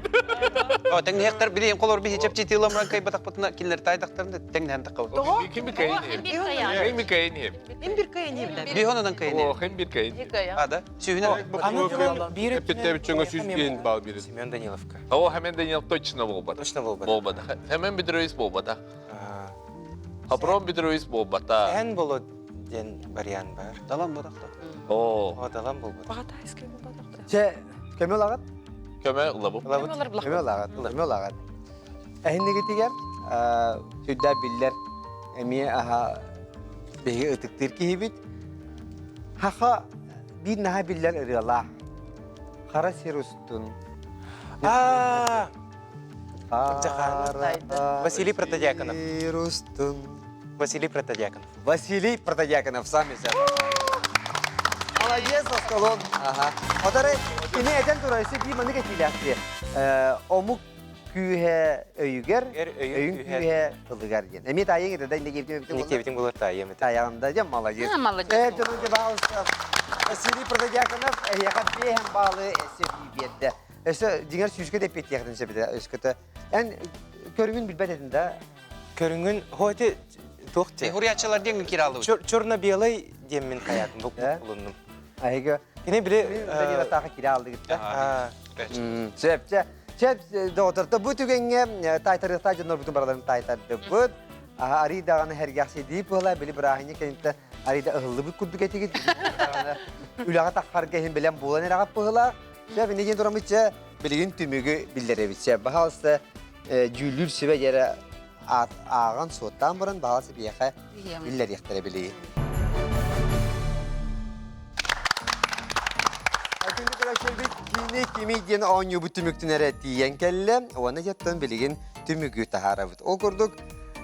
О, тэҥнэһиэхтэр билиэн холор биһи чэпчэтиилэмран кыйбатахпытына кинилэр таайдахтарына тэҥнэһэн таххабыт. Ким bir кайын Ким bir кайын Им бир кайын ебилер. Биһон онон кайын. О, хим бир кайын. А, да? Сүүһүнэн. Аны биир Эппиттээбит чөҥө сүүс биэн бал биир. Семен Даниловка. О, Хемен Данилов точно буолбата. Точно буолбата. Буолбата. Хемен Петрович буолбата. Хопром Петрович буолбата. Эн боло диэн вариант бар. Далан буолбатах. О. О, далан буолбат. Бағатайский буолбатах. Чэ, көмө ылаҕыт? Көмө ылабым. Ылабыт. Көмө ылаҕыт. Көмө ылаҕыт. Эһиннигитигэр сүрдээх биллэр эмиэ аха биһиги ытыктыыр киһибит. Хаха биир наһаа биллэр ырыалаах. Хара сир устун. А, Василий Протодьяконов. Сир устун. Василий Протодьяконов. Василий Протодьяконов сам себя. Молодец, Аскалон. Ага. Отары кини этэн турар си маннык этиилээхти. Омук күүһэ өйүгэр, өйүн күүһэ тылыгар диэн. Эмиэ таайыҥ этэ да инники Никиевитин булар таайым этэ. Таайаҕында дьэ молодец. Молодец. Э, дьонун дьэ баалыста. Василий Протодьяконов эһиэхэ биэһэн баалы эссе биэрдэ. Өссө дьиҥэр сүүскэ да эппиэттиэхтин сөп этэ өскөтө. Эн көрүҥүн билбэт этин да? Көрүҥүн хоти туох те? Хуриячылар диэн киралыбыт. Черно-белый диэммин хаятым бу булуннум. Аһыга Кини били Данила тааха кире алдыгытта. Сөп, чэ. Чэ, доҕотторто бу түгэҥҥэ таайтарыахтаах дьоннорбутун барыларын таайтардыбыт. Арый даҕаны сэргэхсийдии буола, били бырааһынньык кэнниттэн арый да ыһыллыбыт курдук этигит. Үлэҕэ таххарга иһин бэлэм буолан эрэҕит быһыылаах. Чэ, инники диэн тураммыт чэ, билигин түмүгү биллэрэбит. Чэ, баһаалыста дьүүллүүр сүбэ дьэрэ ааҕан суоттаан баран баҕалас биһиэхэ биллэриэхтэрэ билигин. Күндү көрөөччүлэрбит кини кими диэн оонньуубут түмүктүнэрэ тиийэн кэллэ. Уонна дьэттэн билигин түмүгү таһаарабыт. Ол курдук,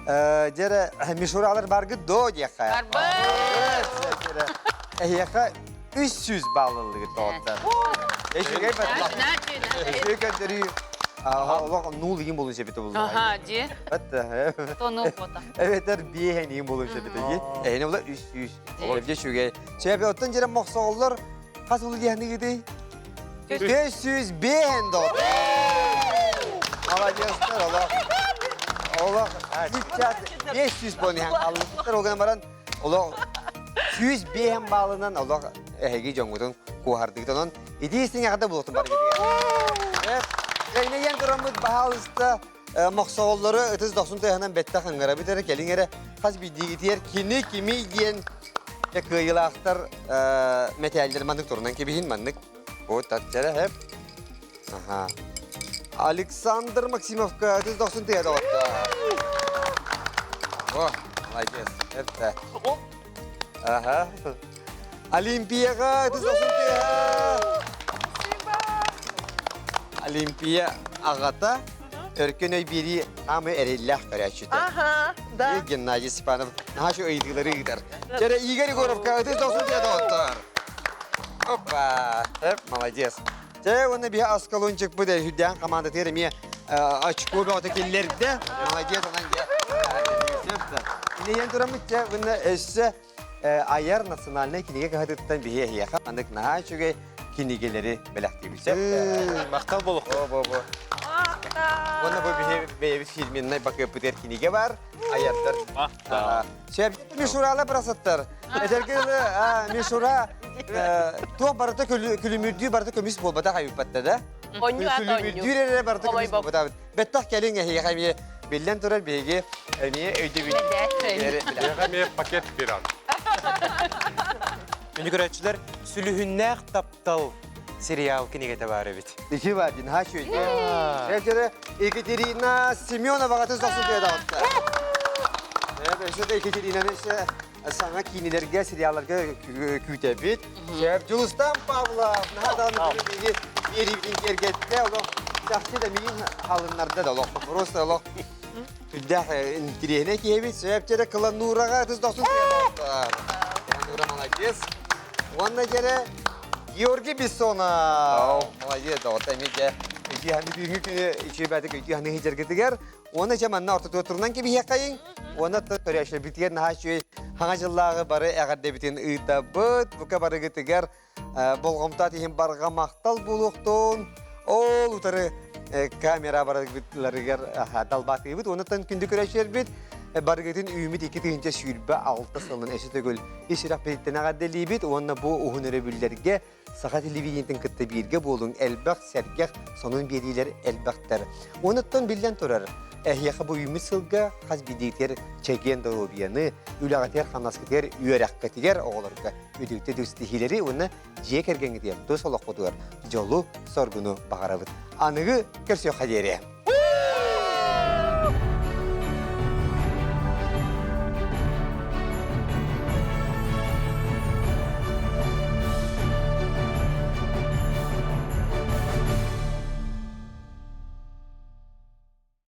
дьэрэ мишуралар баргыт до диэххэ. Барбыт! Эһиэхэ 300 баллылыгыт доҕоттор. Эшүгэй баттах. Үчүгэй көрдөрүү. Олох нуул игин болун себите булду. Аха, ди. Тону бота. Эбэтэр биэһэн игин болун себите ди. Эһини була 300. Олор үчүгэй. Себе оттон жере мохсоҕоллор хас улу диэхнигитий? 505 доҕоттор. Молодецтар, олох. Олох 500 бон иһэн аллыктар ол гынан баран олох 105 баалынан олох эһиги дьоҥҥутун куоһардыгыт. Онон итии истиҥ эҕэрдэ буолуохтун барыгытыгар. Кэннигэн тураммыт баһаалыста мохсоҕоллору ытыс дохсун тыаһынан бэттэх ыҥырабыт эрэ кэлиҥ эрэ хас биирдиигитигэр кини кимий диэн кыайыылаахтар мэтээллэр маннык турунан кэбиһин маннык вот татчара хэп аха Александр Максимовка ытыс дохсун тыаһа доҕотто О, молодец. Это. Ага. Олимпияға ытыс дохсун тыаһа. Олимпия аҕата Өркөн өй биэрии аамы эриллээх көрөөччүтэ. Ага, да. Геннадий Степанов наһаа ыйытыылары ыытар. Чэрэ Игорь Егоровка ытыс дохсун тыаһа доҕоттор. Опа! Молодец. Дьэ, уонна биһи Аскалончикпыт үрдээн командатыгар эмиэ очко бөҕөтө киллэрдэ. Молодец, онон дьэ. Инэйэн тураммыт дьэ, уонна өссө айар национальнай кинигэ кыһатыттан биһи эһиэхэ маннык наһаа үчүгэй кинигэлэри бэлэхтиибит. Махтал болуохтун. Бо, бо. Уонна бу биһи бэйэбит фирменнай бакыаппытыгар кинигэ бар. Айардар. Сөп мишурала бросаттар. Этэргэ дылы мишура туох барыта күлүмүрдүү барыта көмүс буолбатах айыппатта да. Күлүмүрдүүр эрэ барыта көмүс буолбатах. Бэттэх кэлиҥ эһиэхэ эмиэ биллэн турар биһиги эмиэ өйдөбүл. Эһиэхэ эмиэ пакет пират. Күнү көрөөччүлэр сүлүһүннээх таптал сериал кинигэтэ баар эбит. Ити бар дин ха шүйде. Екатерина Семеноваға түз дохсун тыадаҕытта. Өссө да Екатеринаны өссө саҥа киинэлэргэ, сериалларга күүтэбит. Шеф Дьулустан Павлов наһаа даҕаны биһиги биэриибитин киэргэттэ. Олох чахчы да миин халыннарда да олох. Просто олох сүрдээх интириэһинэй киһибит. Шеф Кылануураҕа түз дохсун тыадаҕытта. Кылануура молодец. Уонна дьэрэ Георгий Бессонов. Молодец, доҕотто эмиэ дьэ үтүө бүгүҥҥү күнү үчүгэйбэтик үтүө ханыһы дьаргытыгар уонна дьэ манна ортотугар турунан кэбиһиэххэйиҥ уонна көрөөччүлэрбитигэр наһаа үчүгэй хаҥа дьыллааҕы бары эҕэрдэбитин ыытабыт бука барыгытыгар болҕомтоот иһин барҕа махтал буолуохтун ол утары камера барыгытыларыгар далбаатыыбыт уонна күндү көрөөччүлэрбит барыгытын үүмүт 2026 сылын өссө төгүл ис сүрэхпититтэн эҕэрдэлиибит уонна бу уһун өрөбүллэргэ саха телевидениетин кытта бииргэ буолуҥ элбэх сэргэх сонун биэриилэр элбэхтэр. Онуттан биллэн турар, эһиэхэ бу үүммүт сылга хас биирдиитигэр чэгиэн доруобуйаны, үлэҕитигэр-хамнаскытыгар, үөрэххитигэр оҕолорго үтүктэ ситиһиилэри уонна дьиэ кэргэҥҥитигэр тус олоххутугар дьолу-соргуну баҕарабыт. Аныгы көрсүөххэ диэри!